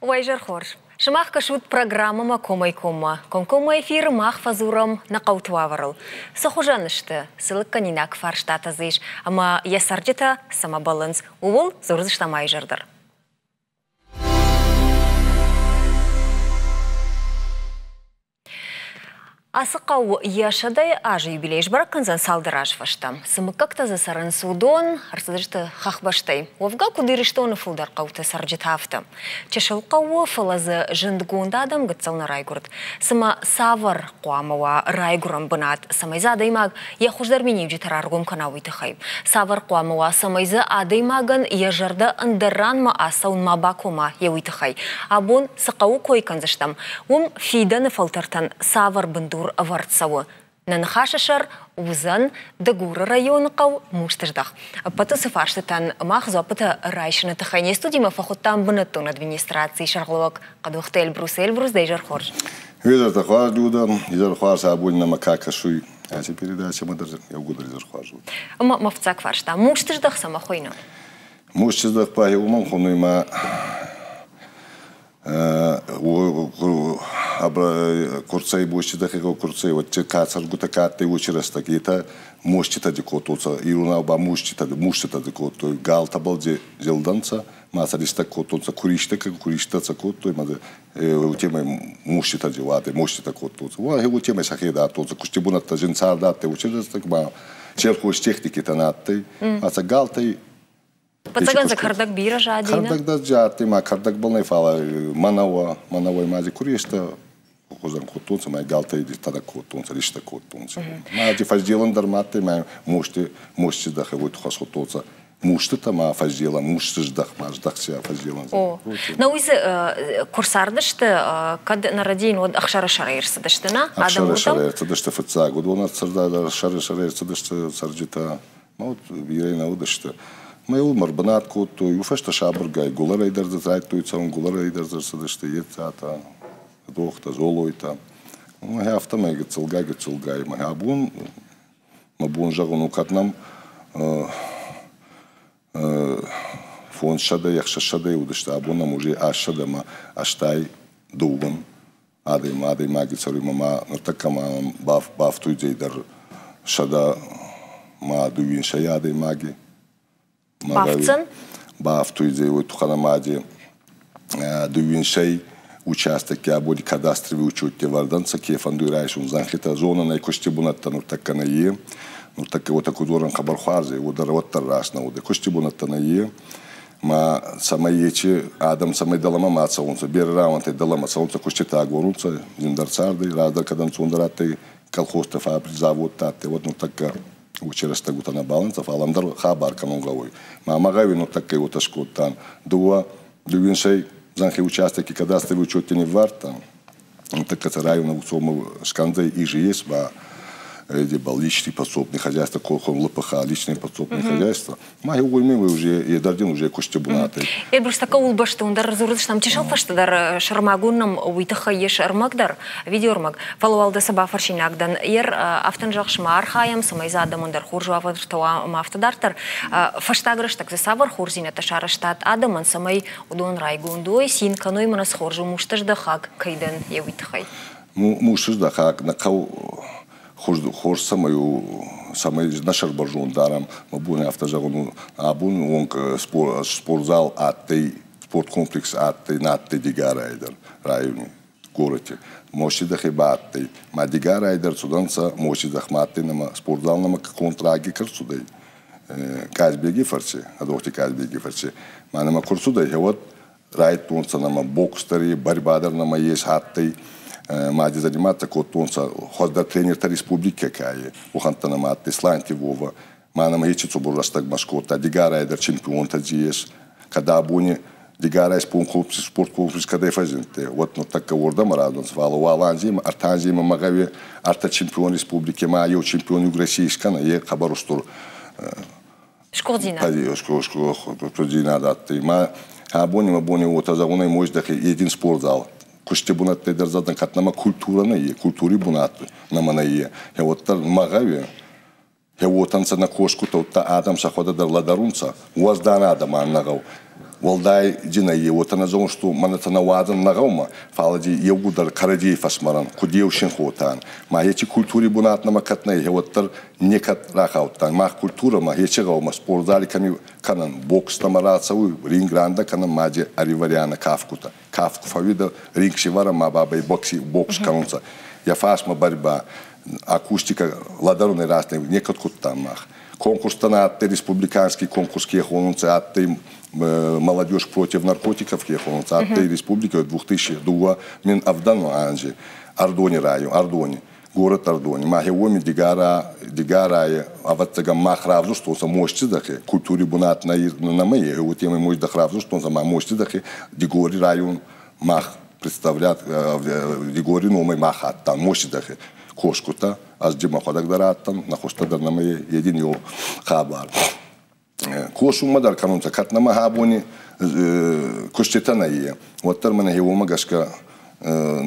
Уӕ изӕр хорз! Сымах кӕсут программӕмӕ комӕй-коммӕ. Комкоммӕ эфиры мах фӕдзурӕм нӕ хъӕуты уавӕрыл. Цы хуызӕн сты, цы лыггӕнинаг фарстатӕ дзы ис ӕмӕ йӕ цӕрджытӕ цӕмӕ бӕллынц, ууыл дзурдзыстӕм а изӕр дӕр. Ацы хъӕу йӕ сӕдӕйы азы юбилей сбӕрӕг кӕндзӕн цалдӕр азы фӕстӕ. Цы мыггӕгтӕ дзы цӕрынц, уыдон ӕрцыдысты хӕхбӕстӕй. Уӕвгӕ, куыд Ирыстоны фылдӕр хъӕуты цӕрджытӕ, афтӕ. Чысыл хъӕу у, фӕлӕ дзы зындгонд адӕм гыццыл нӕ райгуырд. Цымӕ цавӕр хъуамӕ уа райгуырӕн бынат, цӕмӕй дзы адӕймаг йӕ хуыздӕр миниуджытӕ раргом кӕна, уый тыххӕй? Цавӕр хъуамӕ уа, цӕмӕй дзы адӕймагӕн йӕ зӕрдӕ ӕндӕр ранмӕ ацӕуын ма бакома, йӕ уый тыххӕй? Абон цы хъӕуы кой кӕндзыстӕм, уым фидӕны фӕлтӕртӕн цавӕр бындур ӕвӕрд цӕуы? Нӕ ныхасы сӕр уыдзӕн Дыгуры районы хъӕу Мустыздӕх. Ӕппӕт уыцы фарстытӕн мах дзуаппытӕ райсыны тыххӕй не студимӕ фӕхуыдтам бынӕттон администрацийы сӕргълӕууӕг Хъӕдохты Эльбрус. Эльбрус, дӕ изӕр хорз. Изӕртӕ хуарз, Люда. Изӕр хуарз, абони нӕмӕ ка кӕсуй, аци передачӕмӕ дӕр еугурдӕр изӕр хуарз уод. Ӕма мӕ фиццаг фарста. Мустыздӕх цӕмӕ хуйны? Мустыздӕх ба уомӕн хонуй ма Курцай моститӕ курцай вот ка цӕргутӕ ка адтӕй уоци рӕстӕг етӕ моститӕ ди кодтонцӕ иронау ба муститӕ муститӕ ди кодтой галтӕбӕл зелдӕнцӕ ма сӕ листӕг кодтонцӕ куристӕ куристӕ сӕ кодтой ма уотемӕй муститӕ ди уадӕй моститӕ кодтонцӕ уа уотемӕй сӕхе дардтонцӕ кусти бунӕттӕ зин цард адтӕй уоци рӕстӕг ма сельхозтехникитӕ нӕ адтӕй ма сӕ галтӕй Фыццагӕн дзы кӕрдӕг бирӕ зади? Кӕрдӕг дӕр зади ма кӕрдӕгбӕл нӕ, фалӕ мӕнӕуӕ, мӕнӕуӕй ма ди курестӕ хузӕн кодтонцӕ, ма галтӕй тӕрӕг кодтонцӕ, ристӕ кодтонцӕ. Ма ди фӕззелӕн дӕр ма адтӕй, ма мости, мости дӕхе уой туххӕй схудтонцӕ. Мустытӕ ма фӕззелӕн, мусты здӕх ма здӕхсиа фӕззелӕн. О, нӕ уый дзы куы рцардысты, кӕд нӕ рӕдийын, уӕд ӕхсӕрысӕрӕй ӕрцыдысты, нӕ? Ӕхсӕрысӕрӕй ӕрцыдысты фыццаг. Уыдон ӕхсӕрысӕрӕй ӕрцыдысты цӕрджытӕ. Ма вот бирӕ нӕ уыдысты. Мӕ уым ӕрбынат кодтой, уый фӕстӕ сабыргай гуылӕрӕй дӕр дзы райдыдтой цӕуын, гуылӕрӕй дӕр дзы ӕрцыдысты Еццатӕ, Дохтӕ, Золойтӕ. Афтӕмӕй гыццылгай-гыццылгай мӕ абон мӕ бон зӕгъын у, кӕд нӕм фондзсӕдӕ, ӕхсӕзсӕдӕ уыдысты, абон нӕм уже 800 ӕмӕ 82 адӕймаги цӕруймӕ ма нуртӕккӕ ма бафтуйдзӕй дӕр 121 адӕймаги. Бафтдзӕн? Бафтуйдзӕй уой туххӕн ӕма дууинсӕй участокки абони кадастрови учетти ӕвӕрдӕнцӕ, ке фӕндуй райсун зӕнхитӕ, зонӕн ӕй кусти бунӕттӕ нуртӕккӕ нӕййе. Нуртӕккӕ уотӕ ку дзорӕн хъӕбӕр хуарз ӕй, уодӕр уӕддӕр раст нӕ уодӕй. Кусти бунӕттӕ нӕййе. Ма цӕмӕй ечи адӕм цӕмӕй дӕлӕмӕ ма цӕунцӕ, берӕ рауӕнтӕй дӕлӕмӕ цӕунцӕ, куститӕ агорунцӕ, зиндӕр цардӕй, раздӕр кӕд ӕнцондӕр адтӕй колхозтӕ, фабрик, заводтӕ адтӕй, уӕд нуртӕккӕ уоци рӕстӕгутӕ нӕбал ӕнцӕ, фал ӕндӕр хабар кӕнун гъӕуй. Ма мӕ гъӕуи нуртӕккӕ уотӕ скодтан. Дууӕ дууинсӕй зӕнхи участокки кадастри учетти ниввардтан. Нуртӕккӕ сӕ райони уцомӕ скӕндзӕй ИЖС ба был личный подсобное хозяйство, колхон ЛПХ, личное подсобное хозяйство. Ма еугуйме уже едардин уже кусти бунатӕй. Эльбрус такӕ улбӕстон дӕр дзурдзыстӕм чысыл фӕстӕдӕр сӕрмагонд нӕм уый тыххӕй ис ӕрмӕг дӕр, видеоӕрмӕг. Фӕлӕ уал дӕ цы бафӕрсинаг дӕн. Ер афтӕ зӕгъыс, ма архайӕм, цӕмӕй дзы адӕмӕн дӕр хорз уавӕртӕ уа ӕмӕ афтӕ дарддӕр. Фӕстаг рӕстӕг дзы цавӕр хорздзинӕдтӕ сарӕзтат адӕмӕн, цӕмӕй уыдон райгонд уой, цин кӕной, мӕнӕ цы хорз у мустыздӕхӕг кӕй дӕн, йе уый тыххӕй? Мустыздӕхӕг нӕ хъӕу хорз цӕмӕй у, цӕмӕй нӕ сӕрбӕрзонд дарӕм, мӕ бон афтӕ зӕгъын у, абоны онг спортзал адтӕй, спорткомплекс адтӕй, нӕ адтӕй Дигарайы дӕр райони, горӕти. Мостидӕхи ба адтӕй. Ма Дигарайы дӕр цудӕнцӕ, Мостидӕхмӕ адтӕй нӕмӕ спортзал нӕмӕ контраги ка рцудӕй, Казбеги фӕрци, Хӕдохти Казбеги фӕрци. Ма нӕмӕ ку рцудӕй, гъеуӕд райдтонцӕ нӕмӕ бокс дӕр, борьба дӕр нӕмӕ ес адтӕй. Ма заниматься кодтонцӕ хуӕздӕр тренертӕ республикӕ ка е, уӕхӕнттӕ нӕмӕ адтӕй Сланти Вова. Ма нӕмӕ ечи цубур рӕстӕгмӕ скодта. Дигарай дӕр чемпионтӕ дзи ес. Кӕд абони Дигарай спорткомплекс кӕдӕй фӕззиндтӕй, уӕд нуртӕккӕ уордӕмӕ радонцӕ, фал уал анземӕ, ӕртӕ анземӕ ма гъӕуи ӕртӕ чемпион республики ма еу чемпион Юг России искӕнӕ, е хъӕбӕр устур Скъухдзийнадӕ. Скъухдзийнадӕ адтӕй. Ма абони ма бони уотӕ зӕгъунӕй Моздӕхи един спортзал. Кусти бунӕттӕй дӕр зӕгъдӕн, кӕд нӕмӕ культурӕ нӕййе, культури бунат нӕмӕ нӕййе, уӕддӕр ма гъӕуи уотӕнцӕ нӕ косгутӕ, удта адӕм сӕхуӕдӕг дӕр лӕдӕрунцӕ, уӕздан адӕм ан нӕ гъӕу. Уӕлдайджынӕй уотӕ нӕ зӕгъун, что мӕнӕ нӕ уадзӕн нӕ гъӕумӕ, фал еугурдӕр кӕрӕдзей фӕсмӕрӕн, куд еу синхотан. Ма ечи культури бунат нӕмӕ кӕд нӕй, уӕддӕр некӕд рахаудтан. Мах культура ма ечи гъӕумӕ спортзали кӕми кӕнӕн, бокс нӕмӕ рацӕуй, ринг рандӕ кӕнӕн, ма же ӕривӕрианӕ кафгутӕ. Кафт фӕууидӕ, ринг сивӕрӕ ма бабӕй бокс кӕнунцӕ. Йӕ фарсмӕ борьба, акустика лӕдӕрунӕй раст некӕд кудтан мах. Конкурстӕ нӕ адтӕй, республиканский конкурс ке хонунцӕ, адтӕй «Молодежь против наркотиков» ке хонунцӕ, адтӕй республика 2007 анзи Ардони район, Ардони, город Ардони. Ма уоми Дигарайы, ӕвӕццӕгӕн, мах равзурстонцӕ Мостиздӕхи, культури бунат нӕмӕ е, уотемӕй Мостиздӕх равзурстонцӕ, ма Мостиздӕхи Дигори район мах представлять, Дигори номӕй мах адтан Мостиздӕхи косгутӕ, ӕз ди мӕхуӕдӕг дӕр адтӕн, нӕхуӕстӕ дӕр нӕмӕ един еу хабар. Косунмӕ дӕр кӕнунцӕ, кӕд нӕмӕ абони куститӕ нӕййе, уӕддӕр мӕнӕ уомӕ гӕсгӕ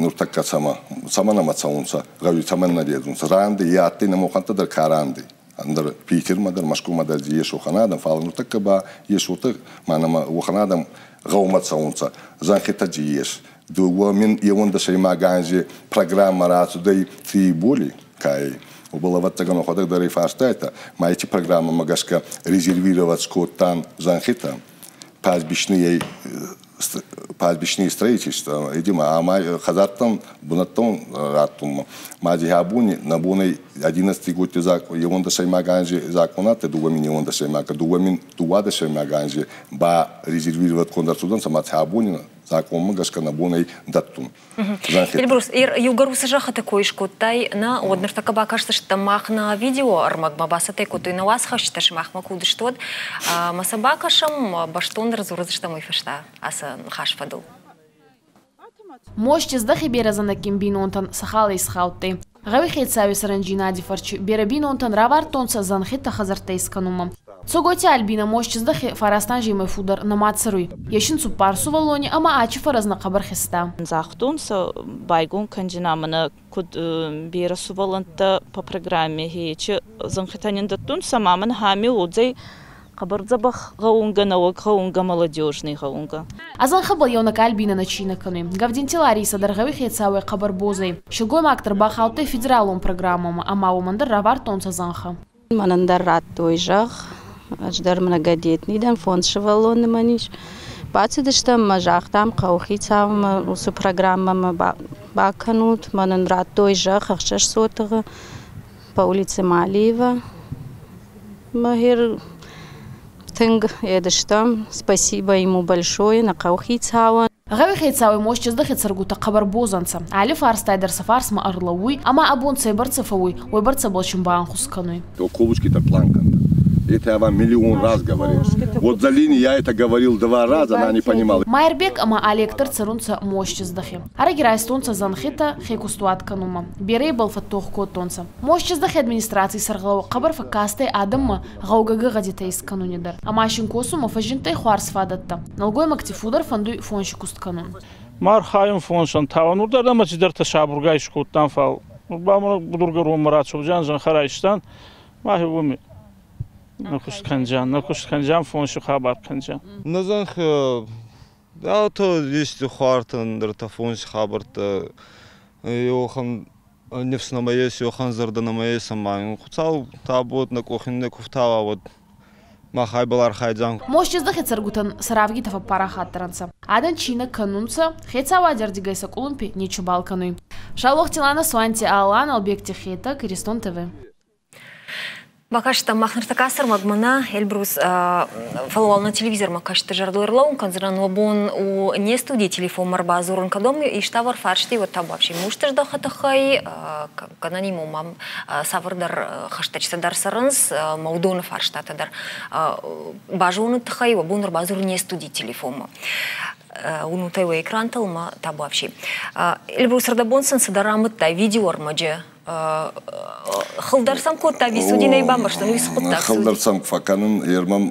нуртӕккӕ цӕмӕ нӕмӕ цӕунцӕ, гъӕуи цӕмӕн нӕ ледзунцӕ. Ранди, е адтӕй нӕ дӕр ка ранди. Ӕндӕр Питермӕ дӕр, Мӕскумӕ дӕр ес уӕхӕн адӕм, фал нуртӕккӕ ба ес уотӕ, ма нӕмӕ уӕхӕн адӕм гъӕумӕ цӕунцӕ. Зӕнхитӕ ди ес. 2011 анзи программа рацудӕй «Три боли», кай уобӕл, ӕвӕццӕгӕн, ӕхуӕдӕг дӕр ӕй фарстайтӕ, ма еци программӕмӕ гӕсгӕ резервировать кодтан зӕнхитӕ пастбищные строительство, идима, ама хӕдзӕрттӕн бунӕттон раттунмӕ. Ма ди абони нӕ бонӕй 11 годти еуӕндӕсӕймаг анзи закъон адтӕй, 2011-ӕймаг, 2012-ӕймаг анзи ба резервировать конд ӕрцудӕнцӕ, ма абони закъонмӕ гӕсгӕ нӕ бон ӕй дӕттун. Эльбрус, иугӕр уыцы зӕххыты кой скодтай, нӕ, уӕд ныртӕккӕ бакӕсдзыстӕм мах нӕ видеоӕрмӕгмӕ, бацӕттӕ кодтой нӕ уацхӕсджытӕ, сымахмӕ куы уыдысты, уӕд. Ӕмӕ сӕ бакӕсӕм, бӕстондӕр дзурдзыстӕм уый фӕстӕ ацы ныхас фӕдыл. Мостиздӕхи берӕ зӕнӕггин бийнонтӕн сӕ хал исхаудтӕй. Гъӕуи хецауи сӕрӕндзийнади фӕрци берӕ бийнонтӕн равардтонцӕ зӕнхитӕ хӕдзӕрттӕ искӕнунмӕ. Цогойти Альбина Мостиздӕхи фараст анземӕй фулдӕр нӕма цӕруй. Ес ин цуппар сувӕллони ӕма ачи фӕрӕзнӕ хъӕбӕр хеста. Загътонцӕ, байгон кӕнджина мӕнӕ куд берӕ сувӕллӕнттӕ по программе хечи зӕнхитӕ нин дӕттунцӕ, ма мӕн хами уодзӕй хъӕбӕр дзӕбӕх гъӕунгӕ, нӕуӕг гъӕунгӕ, молодежный гъӕунгӕ. А зӕнхӕбӕл еунӕг Альбина нӕ цийнӕ кӕнуй. Гӕвдинти Лариса дӕр гъӕуи хецауӕй хъӕбӕр боз ӕй. Силгоймаг дӕр бахаудтӕй федералон программӕмӕ ӕма уомӕн дӕр равардтонцӕ зӕнхӕ. Мӕнӕн дӕр радтой зӕхх, ӕз дӕр многодетный дӕн, фондз сывӕллоны мӕн ис. Бацыдыстӕм ӕмӕ загътам хъӕуыхицаумӕ, уыцы программӕмӕ бакӕнут. Мӕнӕн радтой зӕхх 6 сотыгъы по улице Малиева. Мӕ тынг едыстӕм. Спасибо ему большое, нӕ хъӕуыхицауӕн. Гъӕуи хецауӕй Мостиздӕхи цӕргутӕ хъӕбӕр боз ӕнцӕ. Алли фарстай дӕр сӕ фарсмӕ ӕрлӕууй ӕма ӕ бон цӕйбӕрцӕ фӕууй, уойбӕрцӕбӕл син баанхус кӕнуй. Колучки-то план Это я вам миллион раз говорил. Вот Залине я это говорил два раза, она не понимала. Майрбек ӕма Олег дӕр цӕрунцӕ Мостиздӕхи. Ӕрӕги райстонцӕ зӕнхитӕ хе кустуат кӕнунмӕ. Берӕ ибӕл фӕттох кодтонцӕ. Мостиздӕхи администраций сӕргълӕууӕг хъӕбӕр фӕккастӕй адӕммӕ гъӕугӕ гӕгъӕдитӕ искӕнуни дӕр. Ӕма син косунмӕ фӕззиндтӕй хуарз фадӕттӕ. Нӕлгоймӕгти фулдӕр фӕндуй фонси куст кӕнун. Ма архайун фонсӕн тауӕн. Нур дӕр ӕма цидӕртӕ сабургай искодтан, фал ба ма будургӕронмӕ рацӕудзиан, зӕнхӕ райстан. Ма уоми нӕ куст кӕндзиан, нӕ куст кӕндзиан, фонси хабар кӕндзиан. Нӕ зӕнхӕ ато есть хуартӕ, ӕндӕртӕ фонси хабӕрттӕ. Еуӕхӕн нифс нӕмӕ ес, еуӕхӕн зӕрдӕ нӕмӕ ес, ӕма Хуцау табуат нӕ къохи нӕ ку фтауа, уӕд мах айбӕл архайдзиан. Мостиздӕхи цӕргутӕн сӕ равгитӕ фӕппарахатдӕр ӕнцӕ. Адӕн цийнӕ кӕнунцӕ, хецауади ӕрдигӕй сӕ къулумпи нечибал кӕнуй. Шалохти Лана, Суанти Алан, Албегти Хетӕг, Иристон ТВ. Бакастӕн мах ныртӕккӕ ацы ӕрмӕгмӕ нӕ, Эльбрус, фӕлӕ уал нӕ телевизормӕ кӕсты зӕрдыл ӕрлӕууын кӕндзынӕн, уӕ бон у не студийы телефонмӕ ӕрбадзурын, кӕд уӕм иставӕр фарсти, уӕд та вообще Мустыздӕхы тыххӕй, гӕнӕн ма цавӕрдӕр хӕстӕджытӕ дӕр цӕрынц, ӕмӕ уыдоны фарстатӕ дӕр базоныны тыххӕй уӕ бон ӕрбадзурын не студийы телефонмӕ. Уынут ӕй уӕ экрантыл ӕмӕ табуафси. Эльбрус, ӕрдӕбон сын цыдӕр амыдтай видеоӕрмӕджы. Хылдӕр сӕм кодта Висудинӕй бамбӕрстон, уый цы хъуыддаг? Хылдӕр сӕм фӕкӕнын, ермӕм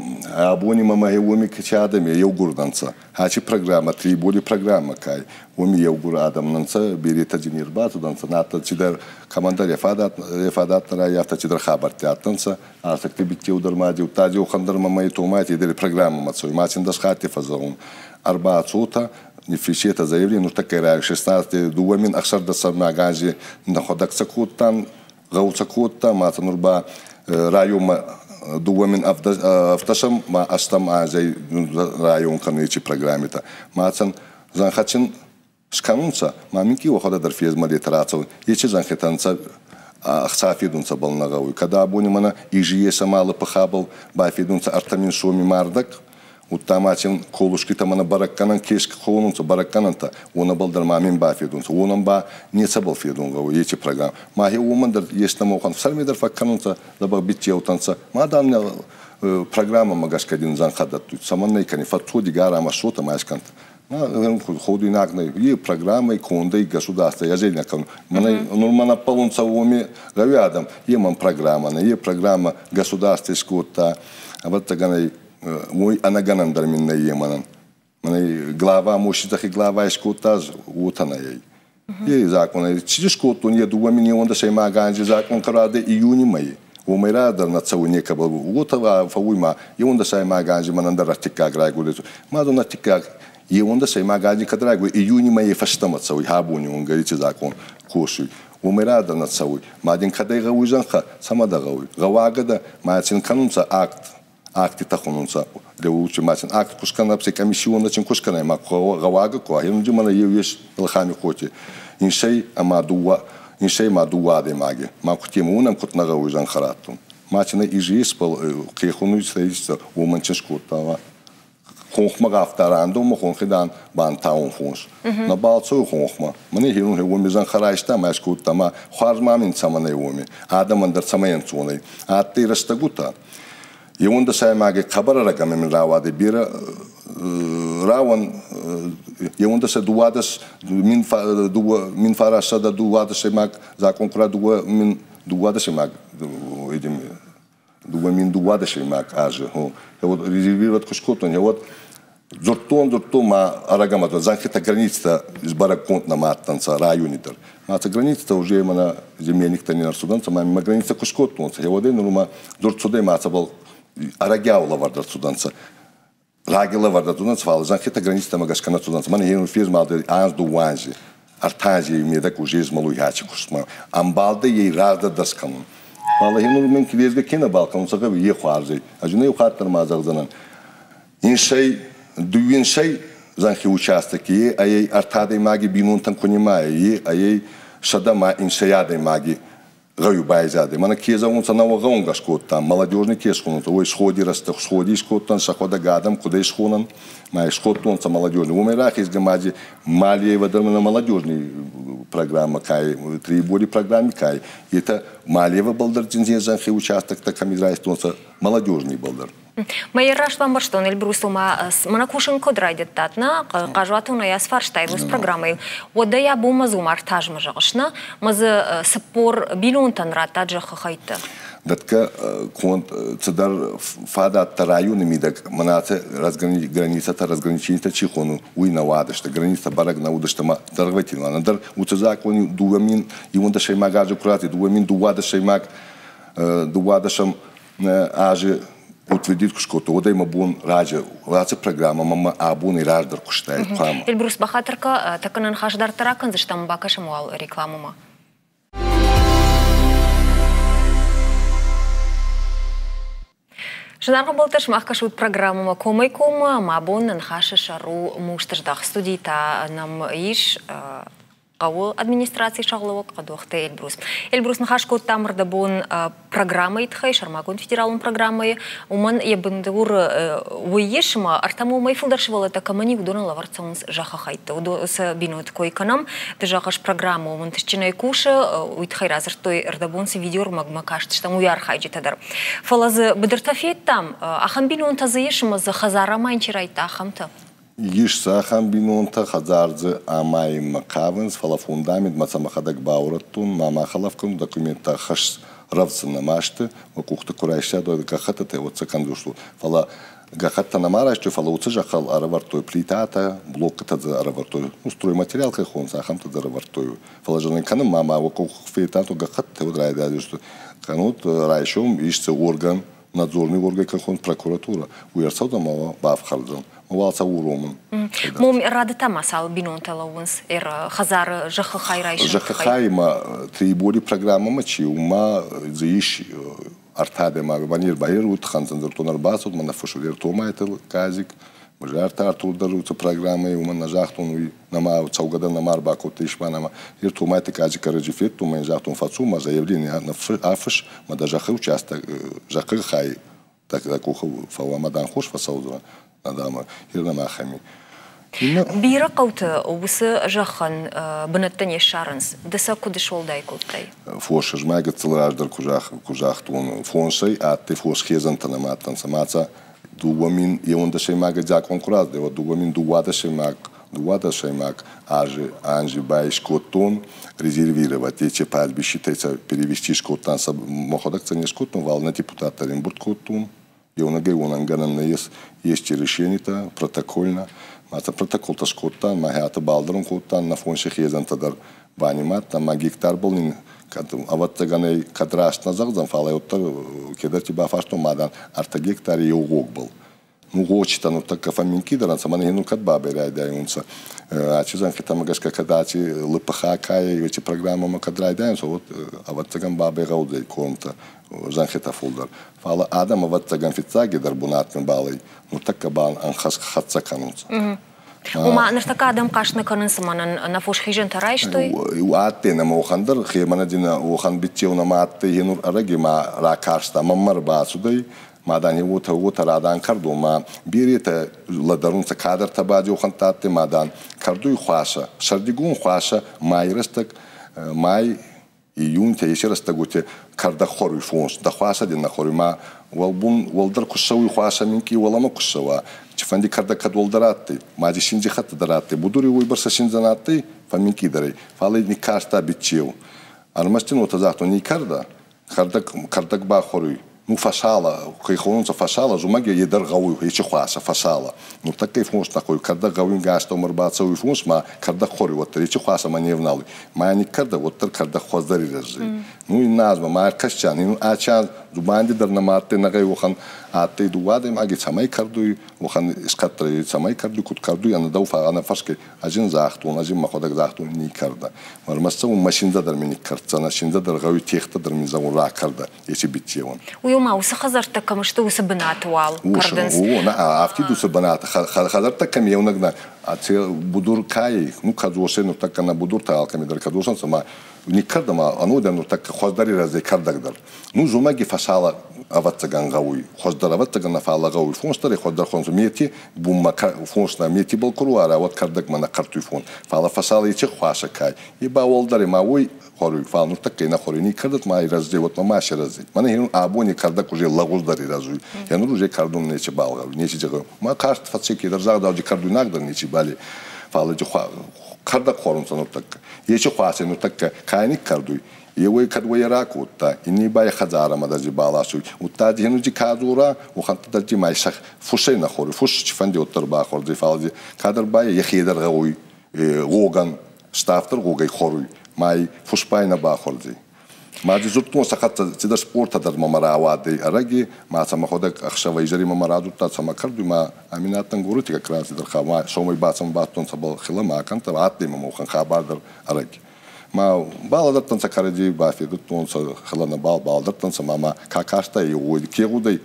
абони мӕмӕ уоми кӕчи адӕм еугурдӕнцӕ. Ачи программа, трибуни программа кай, уоми еугур адӕм нӕнцӕ, беретӕ дин ӕрбацудӕнцӕ, надта цидӕр командар ефадат раййафта цидӕр хабӕрттӕ адтӕнцӕ, артӕгти биттеу дӕр ма диуттади охӕндӕр мӕмӕ томайти дӕр программӕмӕ цӕуй, ма син дӕс хатти фӕззӕгъун. Ӕрбацотӕ, ниффинсетӕ заявление, нуртӕккӕ райӕг 16 2016 анзи нӕхуӕдӕг цӕ кодтан, гъӕуцӕ кодта, ма нур ба районмӕ 2017 ма ӕстӕм азӕй район кӕны ечи программитӕ. Ма цӕн зӕнхӕчин скӕнунцӕ, ма минкъий уӕхуӕдӕг дӕр фезмӕлетӕ рацӕуй. Ечи зӕнхитӕ ӕхца федунцӕ бал нӕ гъӕуй. Кӕд абони мӕнӕ ИЖС ӕма ЛПХ-бӕл бафедунцӕ 3000 соми мардӕг, удта ма син колушкитӕ мӕнӕ бӕрӕггӕнӕн кеск хонунцӕ бӕрӕггӕнӕнтӕ, уонӕбӕл дӕр ма мин бафедунцӕ. Уонӕн ба нецӕбӕл федун гъӕуй ечи программа. Ма хе уомӕн дӕр естӕмӕ фсӕрми дӕр фӕккӕнунцӕ, дзӕбӕх биччеутӕнцӕ. Ма дан программӕмӕ гӕсгӕ дин зӕнхӕ дӕттуй. Цӕмӕн нӕ кӕни фӕццоди гӕрама сотӕ ма искӕнтӕ. Ходуйнаг нӕй. Е программӕй кондӕй государство ӕзӕй нӕ кӕнун. Мӕнӕ нур мӕн ӕппӕлунцӕ уоми гъӕуи адӕм. Е мӕн программа нӕ, е программа государство искодта. Ӕвӕццӕгӕн ӕй уой ӕнӕгӕнӕн дӕр мин нӕййе мӕнӕн. Мӕнӕ глава, мощитахи глава искодта, уотӕ нӕй. Е закъон ци скодтон, е 2011 анзи закъон караде июни мӕйи. Уомӕй раздӕр нӕ цӕуй некӕбӕл. Уотӕ фӕууй ма еуӕндӕсӕймаг анзи мӕнӕн дӕр ӕртиккаг райгурдӕй. Ма дон ӕртиккаг еуӕндӕсӕймаг анзи кӕд райгурд, июни мӕйи фӕстӕмӕ цӕуй абони онг еци закъон косуй. Уомӕй раздӕр нӕ цӕуй. Ма дин кӕдӕй гъӕуй зӕнхӕ, цӕмӕ дӕ гъӕуй? Гъӕуагӕ дӕ, ма син кӕнунцӕ акт, актитӕ хонунцӕ революци, ма син акт кускӕнӕ, псе комиссионна чин кускӕнӕ, ма гъӕуагӕ ку, хенунджи мӕнӕ еу ес Илхами хоти. Инсӕй ӕма дууӕ, инсӕй ма дууӕ адӕймаги. Ма кутем уонӕн куд нӕ гъӕуй зӕнхӕ раттун. Ма чин ИЖС-бӕл хехунуй строительство уомӕн чин скодта. Хонхмӕ гъавта рандоммӕ, хонхи дан бантаун фонс. Нӕбал цӕуй хонхмӕ. Мӕнӕ херун уоми зӕнхӕ райста ма скодта, ма хуарз ма мин цӕмӕн ӕй уоми. Адӕмӕн дӕр цӕмӕй ӕнцон ӕй. Адтӕй рӕстӕгутӕ. Еуӕндӕсӕймаги хъӕбӕр ӕрӕгӕмӕ мин рауадӕй берӕ рауӕн еуӕндӕсӕ дууадӕс мин дууӕ мин фарастсӕдӕ дууадӕсӕймаг закъон кура 2012-ӕймаг 2012-ӕймаг азы. Вот резервировать куы скодтон, вот дзурдтон ма ӕрӕгӕмӕ зӕнхитӕ граництӕ сбӕрӕггонд нӕма адтӕнцӕ райони дӕр. Ма ца граництӕ уже мӕнӕ земельниктӕ не ӕрцудӕнцӕ, ма ма границӕ куы скодтонцӕ. Уӕдӕй нурма дзурд цудӕй ма цӕбӕл ӕрӕгиау лӕвӕрд ӕрцудӕнцӕ. Раги лӕвӕрд ӕрцудӕнцӕ, фал зӕнхитӕ граництӕмӕ гӕсгӕ нӕ цудӕнцӕ. Мӕнӕ хе фезмалдӕй анз дууӕ анзи. Ӕртӕ анзи медӕг уже змӕлуй хачи кустмӕ. Ӕмбалдӕй ей раздӕр дӕс кӕнун. Фал хе нур мин килезгӕ ке нӕбал кӕнунцӕ, гъӕуи е хуарзӕй. Ӕз еу хатт дӕр ма зӕгъдзӕнӕн. Инсӕй дууинсӕй зӕнхи участоки е ӕй ӕртӕ адӕймаги бийнонтӕн ку нимайа, е ӕй сӕдӕ ма инсӕй адӕймаги гъӕуи байзадӕй. Мӕнӕ ке зӕгъунцӕ, нӕуӕг гъӕунгӕ скодтан, молодежный ке схонунцӕ, уой сходи рӕстӕг сходи скодтан, сӕхуӕдӕг адӕм кудӕй схонӕн, ма сходтонцӕ молодежный. Уомӕй рахезгӕ мади Малиева дӕр мӕнӕ молодежный программа кай, трибори программе кай, это Малиева балдар зӕнхи участоктӕ кӕми райстонцӕ, молодежный балдар. Мӕ раст бамбӕрстон, Эльбрус, ома мӕнӕ кусын куыд райдыдтат, нӕ хъазуатон ӕй фарстай уыцы программӕйыл, уӕд ӕй абонмӕ дзы артазмӕ зӕгъыс, нӕ мӕ дзы 40 бинонтӕн радтат зӕххы хӕйттӕ. Дӕтгӕ конд цыдӕр фадӕттӕ районы мидӕг мӕнӕты границӕтӕ разграничениетӕ чи хоны, уый нӕ уадысты. Границӕ бӕрӕг нӕ уыдысты ӕмӕ дӕргъвӕтин ӕндӕр уыцы закъон 2011-ӕймаг азы куы рацыд, 2012-ӕймаг дыууадӕсӕм азы утвердить куы скодта, уӕдӕй мӕ бон раджы ацы программӕ мӕ абонӕй раздӕр куыстаид хъуамӕ. Эльбрус, бахатыр кӕ, тӕккӕ нӕ ныхас дарддӕр акӕндзыстӕм, бакӕсӕм уал рекламӕмӕ. Зынаргъ ӕмбӕлттӕ, сымах кӕсут программӕмӕ комӕй-коммӕ, ӕмӕ абон нӕ ныхасы сӕр у Мустыздӕх. Студийы та нӕм ис хъӕуы администрацийы сӕргълӕууӕг Хъӕдохты Эльбрус. Эльбрус, ныхас кодтам ӕрдӕбон программӕйы тыххӕй, сӕрмагонд федералон программӕйы. Уымӕн йӕ бындур уый ис, ӕмӕ ӕртӕ уымӕй фылдӕр сывӕллӕттӕ кӕмӕн и, уыдонӕн лӕвӕрд цӕуынц зӕххы хӕйттӕ. Уыцы бинонты кой кӕнӕм. Ды зӕгъыс, программӕ уым ӕнтыстджынӕй кусы, уый тыххӕй радзырдтой ӕрдӕбон цы видеоӕрмӕгмӕ кастыстӕм, уый архайджытӕ дӕр. Фӕлӕ дзы быдыртӕ федтам, ахӕм бинонтӕ дзы ис, ӕмӕ дзы хӕдзар амайын чи райдта, ахӕмтӕ. Ис ахӕм бинонтӕ, хӕдзар дзы амайынмӕ хъавынц, фӕлӕ фундаментмӕ сӕ мӕхӕдӕг баурӕдтон, ма мӕ хӕлаф кӕнут, документтӕ хӕс рӕвдз нӕма сты, мӕ къухты куы райстат, уӕд гӕххӕттытӕ уӕд сӕ кӕндзыстут. Фӕлӕ гӕххӕттӕ нӕма райстой, фӕлӕ уыцы зӕххыл ӕрӕвӕрдтой плитатӕ, блоккытӕ дзы ӕрӕвӕрдтой, ну, стройматериал кӕй хонынц, ахӕмтӕ дзы ӕрӕвӕрдтой. Фӕлӕ зӕгъын кӕнын ма мӕ уӕ къух федтат, гӕххӕттытӕ уӕд райдайдзысты. Кӕнут райсом ис цы орган, надзорный орган кӕй хонынц, прокуратура, уый ӕрцӕудзӕн ӕмӕ бафхӕрдзӕн. Уал сӕ уромын. Мом рады та ма цал бинонтӕ лӕууынц хӕдзары зӕххы хай райсыны Зӕххы хаймӕ трибори программӕмӕ чи у, ма дзы ис ӕртӕ адӕймагы. Ванир Байер уыд хандзӕндзырдтон ӕрбацыд, мӕ ныффысыд Ертомайты Казик. Мызӕрты Артур дӕр уыцы программӕйы, уымӕн нӕ загътон, уый нӕма цӕугӕ дӕр нӕма ӕрбакодта исмӕ нӕма. Ертомайты Казик ӕрӕджы федтон, мӕ йын загътон, фӕцу, мӕ заявление афысс, мӕ дӕ зӕххы участок, зӕххы хай дӕ къухы фӕуа, мӕ дӕн хорз фӕцӕудзынӕ, адӕмы ирнӕм ахӕми. Бирӕ хъӕуты уыцы зӕххӕн бынӕттӕ не ссарынц. Ды сӕ куыд суӕлдай кодтай? Фос ӕз гыццыл раздӕр куы загътон, фонсӕй адтӕй фосхезӕнтӕ нӕма адтӕнцӕ. Ма сӕ 2011-ӕймаг закъон куы раздӕр, 2012-ӕймаг 12-ӕймаг азы анзы байс кодтон резервировать эти пастбищитӕ перевести скодтан, сӕ мӕхуӕдӕг сӕ не скодтон, вал нӕ депутаттӕ ӕмбурд кодтон. Еунӕгӕй уонӕн гӕнӕн нӕййес, ести решенитӕ протокольно. Ма сӕ протоколтӕ скодтан, ма хӕтӕ балдӕрун кодтан, нӕ фонси хезӕнтӕ дӕр банимадтан, ма гектарбӕл нин кӕд ӕвӕццӕгӕн ӕй кӕд раст нӕ зӕгъдзӕн, фал ӕй уӕддӕр кедӕрти бафарстон, ма дан ӕртӕ гектари еу гъогбӕл. Ну, гъочитӕ нуртӕккӕ фӕмминкъийдӕр ӕнцӕ, мӕнӕ нур кӕд бабӕй райдайунцӕ. Аци зӕнхитӕмӕ гӕсгӕ кӕд аци ЛПХ кайӕ еци программӕмӕ кӕд райдайунцӕ, уӕд ӕвӕццӕгӕн бабӕй гъӕудзӕй кормтӕ, зӕнхитӕ фулдӕр. Фал адӕм ӕвӕццӕгӕн фиццагидӕр бунатмӕ балӕй нуртӕккӕ ба ӕнхӕст хӕццӕ кӕнунцӕ. Ома ныртӕккӕ адӕм хъаст нӕ кӕнынц, мӕнӕн нӕ фосхизӕнтӕ райстой? Адтӕй нӕмӕ уӕхӕн дӕр, хемӕнӕ дин уӕхӕн биццеу нӕма адтӕй, хе нур ӕрӕги ма ракарста, мӕнмӕ ӕрбацудӕй, ма дан уотӕ уотӕ радан кӕрдун, ма беретӕ лӕдӕрунцӕ, кадӕртӕ ба уӕхӕнттӕ адтӕй, ма дан кӕрдуй хуасӕ, сӕрдигон хуасӕ май рӕстӕг, май июньтӕ еци рӕстӕгути кӕрдӕг хуӕруй фонс, дӕ хуасӕ дин нӕ хуӕруй, ма уӕлбун уӕлдӕр ку ссӕуй хуасӕ минкъий уӕлӕмӕ ку ссӕуа, цифӕнди кӕрдӕг кӕд уӕлдӕр адтӕй, ма ди синдзи хӕццӕ дӕр адтӕй, будури уойбӕрцӕ синдзӕн адтӕй, фӕмминкъийдӕр ӕй, фал ӕй никкарста биччеу. Ӕрмӕст ин уотӕ загътон, никкӕрдӕ, кӕрдӕг, кӕрдӕг бахуӕруй, ну фӕсала, кӕй хонунцӕ фӕсала, зумӕги е дӕр гъӕуй, ечи хуасӕ фӕсала. Нуртӕккӕ фонс нӕ хуй, кӕрдӕг гъӕуй гастӕумӕ ӕрбацӕуй фонс, ма кӕрдӕг хуӕруй, уӕддӕр ечи хуасӕмӕ не вналуй. Ма никкӕрдӕг, уӕддӕр кӕрдӕг хуӕздӕр ирӕззӕй. Ну ин назмӕ, ма ӕркӕсчан, ин ачан дзубанди дӕр нӕма адтӕй, нӕгъей уӕхӕн адтӕй дууӕ адӕймаги цӕмӕй кӕрдуй, уӕхӕн искӕддӕр цӕмӕй кӕрдуй, куд кӕрдуй, ӕнӕ дӕу ӕнӕ фӕрсгӕй. Ӕз ин загътон, ӕз ин мӕхуӕдӕг загътон, никкӕрдӕ. Ӕрмӕст цӕун машиндӕ дӕр мин никкӕрддзӕнӕ, шиндӕ дӕр гъӕуй, техтӕ дӕр мин зӕгъун ракӕрдӕ, еци биццеуӕн. Уый ма уыцы хӕдзӕрттӕ кӕм сты, уыцы бынаты уал кӕрдынц? О, нӕ, афтид уыцы бынаты. Хӕдзӕрттӕ кӕм еунӕг нӕ, аци будур кай, ну, кӕдзосӕй нуртӕккӕ нӕ будуртӕ алкӕми дӕр кӕдзосӕнцӕ, ма никкӕрдӕ ма ӕнодӕр нуртӕккӕ хуӕздӕри разӕй кӕрдӕг дӕр. Ну, зумӕги фӕсала ӕвӕццӕгӕн гъӕуй, хуӕздӕр ӕвӕццӕгӕн нӕ фалӕ гъӕуй, фонс дӕр хуӕздӕр хонцу мети бунмӕ фонс нӕ метибӕл ку руара, уӕд кӕрдӕгмӕ нӕ хъӕртуй фон. Фалӕ фӕсала ечи хуасӕ кай, и ба уӕлдӕр ма уой хуӕруй, фал нуртӕккӕ нӕ хуӕруй, никкӕрдӕт ма ирӕззей, уӕд ма сирӕззей. Мӕнӕ хе абони кӕрдӕг уже лӕгъуздӕр ирӕзуй. Енур уже кӕрдун нечи бал гъӕуй, нечи гъӕуй. Ма каст фӕци кедӕр загъдауджи кӕрдуйнаг дӕр нечи бали. Фал кӕрдӕг хуӕрунцӕ нуртӕккӕ. Ечи хуасӕ нуртӕккӕ ка никкӕрдуй, еуей кӕд уой ракодта, инни ба хӕдзарӕмӕ дӕр баласуй. Удта дихенуджи ка дзора, уӕхӕнттӕ дӕр ма сах фусӕй нӕ хуӕруй. Фус цифӕнди уӕддӕр бахуӕрдзӕй, фал кадӕр ба ехе дӕр гъӕуй гъогӕн, ставддӕр гъогӕй хуӕруй, ма фусбай нӕ бахуӕрдзӕй. Ма ди дзурдтон сӕ хӕццӕ цидӕр спортӕ дӕр мӕмӕ рауадӕй ӕрӕги, ма сӕ мӕхуӕдӕг ӕхсӕвӕ изӕри мӕмӕ радзурдта, цӕмӕ кӕрдуй, ма Аминаттӕн горути как раз цидӕр ма сомой бацӕмӕ бацудтонцӕ хилӕ ма кӕнтӕ, адтӕй мӕмӕ уӕхӕн хабар дӕр ӕрӕги. Ма балӕдӕрдтӕнцӕ кӕрӕдзей, бафедудтонцӕ, хилӕ нӕбал балӕдӕрдтӕнцӕ, ма ма ка кастӕй, уой ке гъудӕй,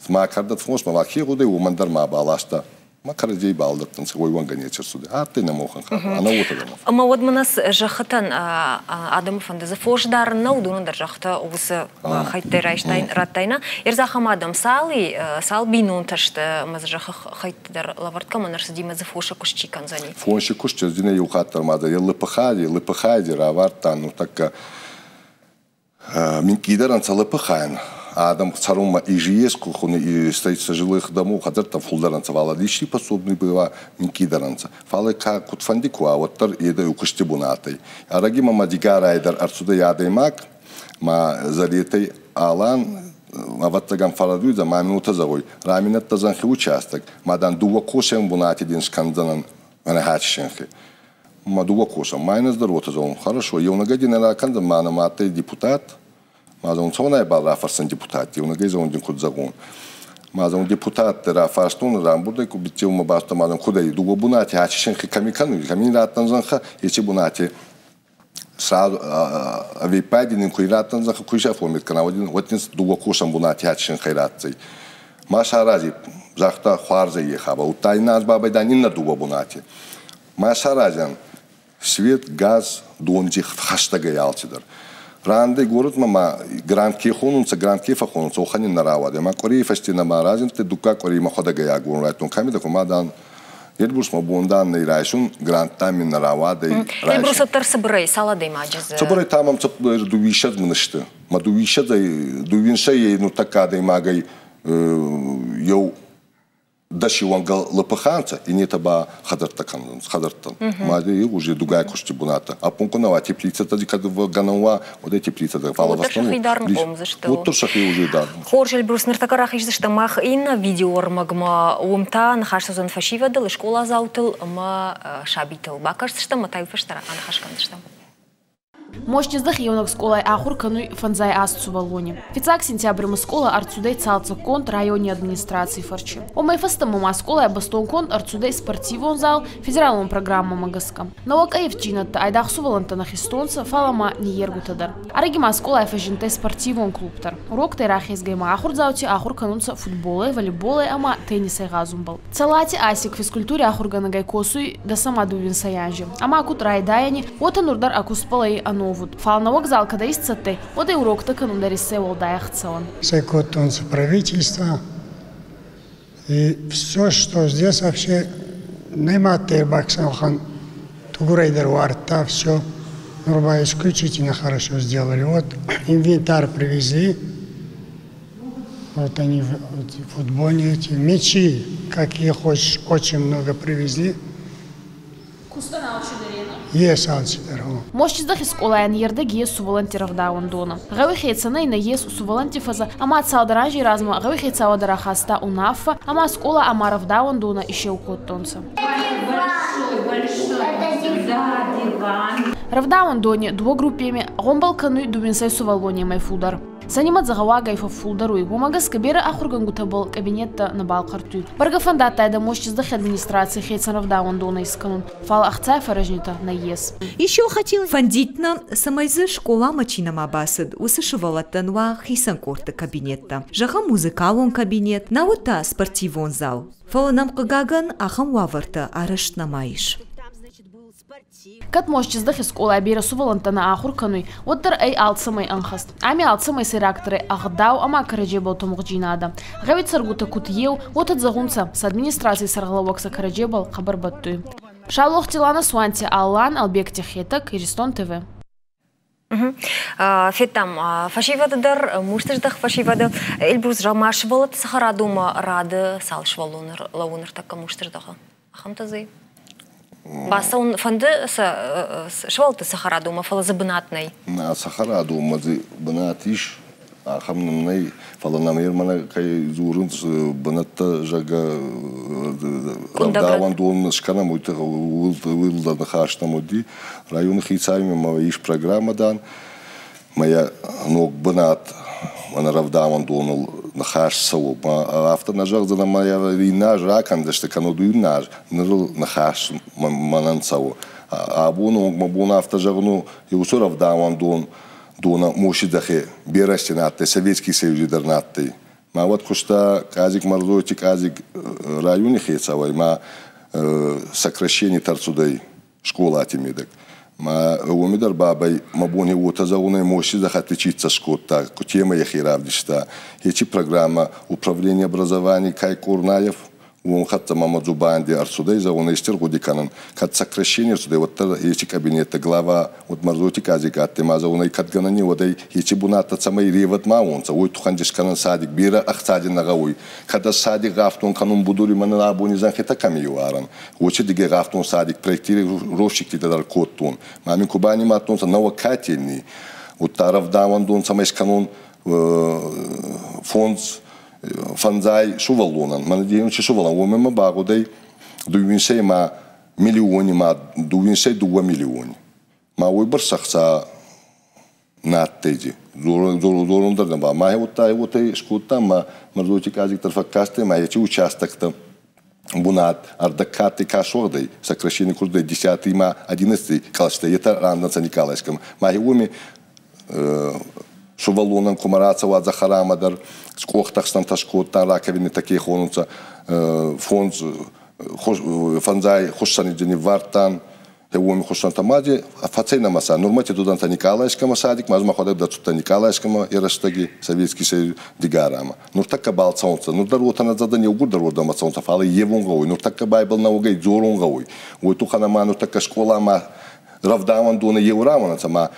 ма кӕрдӕт фонс, ма ке гъудӕй, уомӕн дӕр ма баласта. Ма кӕрӕдзей балӕдӕрдтӕнцӕ, уой уӕнгӕ неци ӕрцудӕй. Адтӕй нӕмӕ уӕхӕн хабар, ӕнӕ уотӕ дӕр. Ӕмӕ уӕд мӕнӕ зӕххытӕн адӕмы фӕнды дзы фос дарын нӕ, уыдонӕн дӕр зӕххытӕ уыцы хӕйттӕй райстай, радтай нӕ. Ерзахӕм адӕм цал и, цал бинонтӕ сты ӕмӕ дзы зӕххы хӕйтты дӕр лӕвӕрд кӕмӕн ӕрцыди ӕмӕ дзы фосы куыст чи кӕндзӕни? Фосы куыст ӕздинӕ еу хатт дӕр ма дӕр лыпыхайди, лыпыхайди равардта нуртӕккӕ минкъийдӕр ӕнцӕ лыпыхайӕн. Адӕм цӕрунмӕ ИЖС ку хуни строительство жилых домов хӕдзӕрттӕ фулдӕр ӕнцӕ, фал личный пособный была минкъийдӕр ӕнцӕ. Фал ка кудфӕнди ку уа, уӕддӕр е дӕр кусти бунат ӕй. Ӕрӕги мӕмӕ Дигорай дӕр ӕрцудӕй адӕймаг, ма Заретӕй Алан, ӕвӕццӕгӕн, фӕрӕдуйдзӕн, ма минутӕ зӕгъуй, раминӕдтӕ зӕнхи участок, ма, дан, дууӕ косӕн бунати дин скӕндзӕнӕн мӕнӕ хачи Ма дууӕ косӕн. Ма ин ӕз дӕр уотӕ зӕгъун, хорошо, еунӕгӕй дин ракӕндзӕн, ма нӕ адтӕй депутат, ма зӕгъун, цӕунӕйбал рафӕрсӕн депутат, еунӕгӕй зӕгъун дин куд зӕгъун. Ма зӕгъун, депутатти рафарстон, рамбурдӕй ку биццеумӕ бацудтӕн, ма зӕгъун, куд ӕй, дууӕ бунати хачи кӕми кӕнуй, кӕми раттӕн зӕнхӕ, еци бунати сразу ӕвеппайди нин ку раттӕн зӕнхӕ, ку исоформить кӕна, уӕд дин дууӕ косӕн бунати хачи ратдзӕй. Ма сарази, загъта, хуарзӕй е хабар. Удта ин аз бабӕй дан иннӕ дууӕ бунати. Ма саразӕн свет, газ, донди хӕстӕгӕй алцидӕр. Рандӕй городмӕ ма грант ке хонунцӕ, грант ке фӕххонунцӕ, уӕхӕн ин нӕ рауадӕй. Ма къуӕрей фӕсте нӕма разиндтӕй, дуккаг къуӕрей мӕхуӕдӕг ӕй агорун райдӕдтон. Кӕми дӕ ма, дан, Эльбрус мӕ бон, дан, нӕй райсун, грант та мин нӕ рауадӕй. Эльбрус уӕддӕр цыбырӕй цал адӕймаджы дзы? Цыбырӕй та мӕм 22 мин сты. Ма дыууиссӕдзӕй, дыууинсӕй нуртӕккӕ адӕймагӕй еу дӕси уӕнгӕ лӕпӕхӕнцӕ, иннетӕ ба хӕдзӕрттӕ кӕнунцӕ, хӕдзӕрттӕн. Ма уже дугай кусти бунатӕ. Аппун ку нӕ теплицӕтӕ кӕд гӕнӕн уа, уӕд теплицӕтӕ. Фал Уӕддӕр сӕхи дарын хъомдзысты. Уӕддӕр сӕхи уже дарын. Хорз, Эльбрус, ныртӕккӕ рахиздзыстӕм мах иннӕ видеоӕрмӕгмӕ. Уым та ныхас цӕудзӕн фӕсивӕдыл, скъоладзаутыл ӕмӕ сабитыл. Бакӕсдзыстӕм ӕмӕ та иу фӕстӕ аныхас кӕндзыстӕм. Мостиздӕх еунӕг скъолай ахур кӕнуй 50 аст сувӕллони. Фиццаг сентябрьмӕ скъола ӕрцудӕй цалцӕггонд райони администраций фӕрчи. Уомӕй фӕстӕмӕ ма скъолай бӕстонконд ӕрцудӕй спортивон зал федералон программӕмӕ гӕсгӕ. Нӕуӕг ӕййивддзийнӕдтӕ айдагъ сувӕллӕнттӕ нӕ хизтонцӕ, фал ма ниййергутӕ дӕр. Ӕрӕги ма скъолай фӕззиндтӕй спортивон клуб дӕр. Уроктӕй рахезгӕй ма ахурдзаути ахур кӕнунцӕ футболӕй, волейболӕй ӕма теннисӕй гъазунбӕл. Цӕлати Асик физкультури ахургӕнӕгӕй косуй 12 анзи. Ӕма куд райдайӕни, уотӕ нур дӕр ӕ кустбӕл ӕй ӕновуд. Фал нӕуӕг зал кӕд исцӕттӕй, уӕд ӕй уроктӕ кӕнун дӕр иссӕй уӕлдай ӕхцӕуӕн. Кодтонцӕ правительство. И все, что здесь вообще нема адтӕй баксӕнхан, тугурӕй дӕр уардта, все. Нур ба исключительно хорошо сделали. Вот инвентарь привезли, вот они, вот, футбольные эти, мячи, какие хочешь, очень много привезли. Ес алцидӕр. Мостиздӕхи скъолайӕн е рдӕг ес сувӕллӕнтти рӕвдауӕндонӕ. Гъӕуи хецӕнӕй нӕййес сувӕллӕнтти фӕзӕ ӕма цалдӕр анзей размӕ гъӕуи хецауадӕ рахаста унаффӕ ӕма скъола ӕма рӕвдауӕндонӕ исеу кодтонцӕ. Рӕвдауӕндони дууӕ группеми гъомбӕл кӕнуй дууинсӕй сувӕллонемӕй фулдӕр. Сӕ нимӕдзӕ гъӕуагӕй фӕффулдӕр уй, уомӕ гӕсгӕ берӕ ахургӕнгутӕбӕл кабинеттӕ нӕбал хъӕртуй. Бӕргӕ фӕндадтайдӕ Мостиздӕхи администраций хецӕн рӕвдауӕндонӕ искӕнун, фал ӕхцай фӕрӕзнитӕ нӕййес. Еще хотела Фӕндид нӕ, цӕмӕй дзы скъоламӕ чи нӕма бацыд, уыцы сывӕллӕттӕн уа хицӕн къордты кабинеттӕ. Зӕгъӕм, музыкалон кабинет, науӕд та спортивон зал. Фӕлӕ нӕм, хъыгагӕн, ахӕм уавӕртӕ арӕзт нӕма ис. Кӕд Мостиздӕхи скъолай берӕ сувӕллӕнттӕ нӕ ахур кӕнуй, уӕддӕр ӕй алцӕмӕй ӕнхӕст. Ами алцӕмӕй сӕйрагдӕр ӕй ӕгъдау ӕма кӕрӕдзебӕл тумугъдзийнадӕ. Гъӕуи цӕргутӕ куд еу, уотӕ зӕгъунцӕ, сӕ администраций сӕргълӕууӕг сӕ кӕрӕдзебӕл хъӕбӕр бӕттуй. Шалохти Лана, Суанти Алан, Албегти Хетӕг, Иристон ТВ. Федтам фӕсивӕды дӕр, мустыздӕх фӕсивӕды. Эльбрус, ма сывӕллӕтты цӕхӕрадонмӕ рады цал сывӕллоны лӕууы ныртӕккӕ Мустыздӕхы? Ахӕмтӕ дзы бацӕуын фӕнды сӕ сывӕллӕтты цӕхӕрадонмӕ, фӕлӕ дзы бынат нӕй. Нӕ, цӕхӕрадонмӕ дзы бынат ис, ахӕм нын нӕй, фӕлӕ нӕм мӕнӕ кӕй дзурынц бынӕттӕ, зӕгъгӕ, рӕвдауӕндон скӕнӕм, уый ууыл дӕр ныхас нӕм уыди. Районы хицауимӕ ма ис программӕ дӕн, мӕ йӕ ног бынат мӕнӕ рӕвдауӕндоныл ныхас цӕуы. Афтӕ нӕ зӕгъдзӕн, ӕмӕ йӕ иннӕ аз ракӕндзысты, кӕнӕ иннӕ аз, ныр ыл ныхас мӕнӕн цӕуы. Абоны онг мӕ бон афтӕ зӕгъын у, иу рӕвдауӕндон дона Мосидӕхе берӕ нӕ адтӕй, Советский Союзи дӕр нӕ адтӕй. Ма уӕд куста Къазик Мӕрзойти Къазик райони хецауӕй, ма сокращение ӕрцудӕй скъолати медӕг. Ма уоми дӕр бабӕй мӕ бон уотӕ зӕгъунӕй Мосидӕх отличиться скодта, темӕ йӕхи равдиста. Ечи программа управление образования Кай Курнаев Уон хӕццӕ мӕмӕ дзубанди ӕрцудӕй, зӕгъун, ести ӕргъуди кӕнӕн. Кӕд сокращение ӕрцудӕй, уӕддӕр еци кабинеттӕ глава уӕд Мӕрзойти Казик адтӕй, ма зӕгъун ӕй, кӕд гӕнӕн уӕд ӕй еци бунӕттӕ цӕмӕй ревӕд ма уонцӕ, уой туххӕн искӕнӕн садик, берӕ ӕхцади нӕ гъӕуй. Кӕд ӕз садик гъавтон кӕнун будури, мӕнӕн абони зӕнхитӕ кӕми уарӕн. Уоци диге гъавтон садик, проектировщикти дӕр кодтон. Ма мин ку банимадтонцӕ нӕуӕг котельни, удта рӕвдауӕндон цӕмӕй искӕнон фондз фӕндзай сувӕллонӕн. Мӕнӕ дин сувӕллон, уомӕн ма багъудӕй дууинсӕй ма миллиони ма дууинсӕй дууӕ миллиони. Ма уойбӕрцӕ ӕхца нӕ адтӕй. Дзорун дӕр нӕ ба. Ма уодта уотӕ скодта, ма Мӕрзойти Казик дӕр фӕккастӕй, ма еци участоктӕ бунат ӕрдӕгкатти ка сугъдӕй, сокращение курдӕй 10 ма 11 кълӕстӕ, етӕ рандӕнцӕ Николаевскӕмӕ. Ма уоми сувӕллонӕн кумӕ рацӕуа дзӕхӕрамӕ дӕр къохтӕхснӕнтӕ скодта, раковинитӕ ке хонунцӕ, фондз фӕндзай хуссӕни ниввардтан, уоми хуссӕнтӕ мади фӕцӕй нӕмӕ са. Нурмӕти дудӕнтӕ Николаевскӕмӕ садик, ма мӕхуӕдӕг дӕр цудтӕн Николаевскӕмӕ е рӕстӕги Советский Союз Дигарамӕ. Нуртӕккӕ бал цӕунцӕ, нур дӕр уотӕ нӕ зӕгъдӕн, еугур дӕр уордӕмӕ цӕунцӕ, фал ӕййевун гъӕуй, нуртӕккӕ байбӕл нӕуӕгӕй дзорун гъӕуй. Уой туххӕн ӕма нуртӕккӕ скъоламӕ рӕвдауӕндонӕ еу рауӕн ма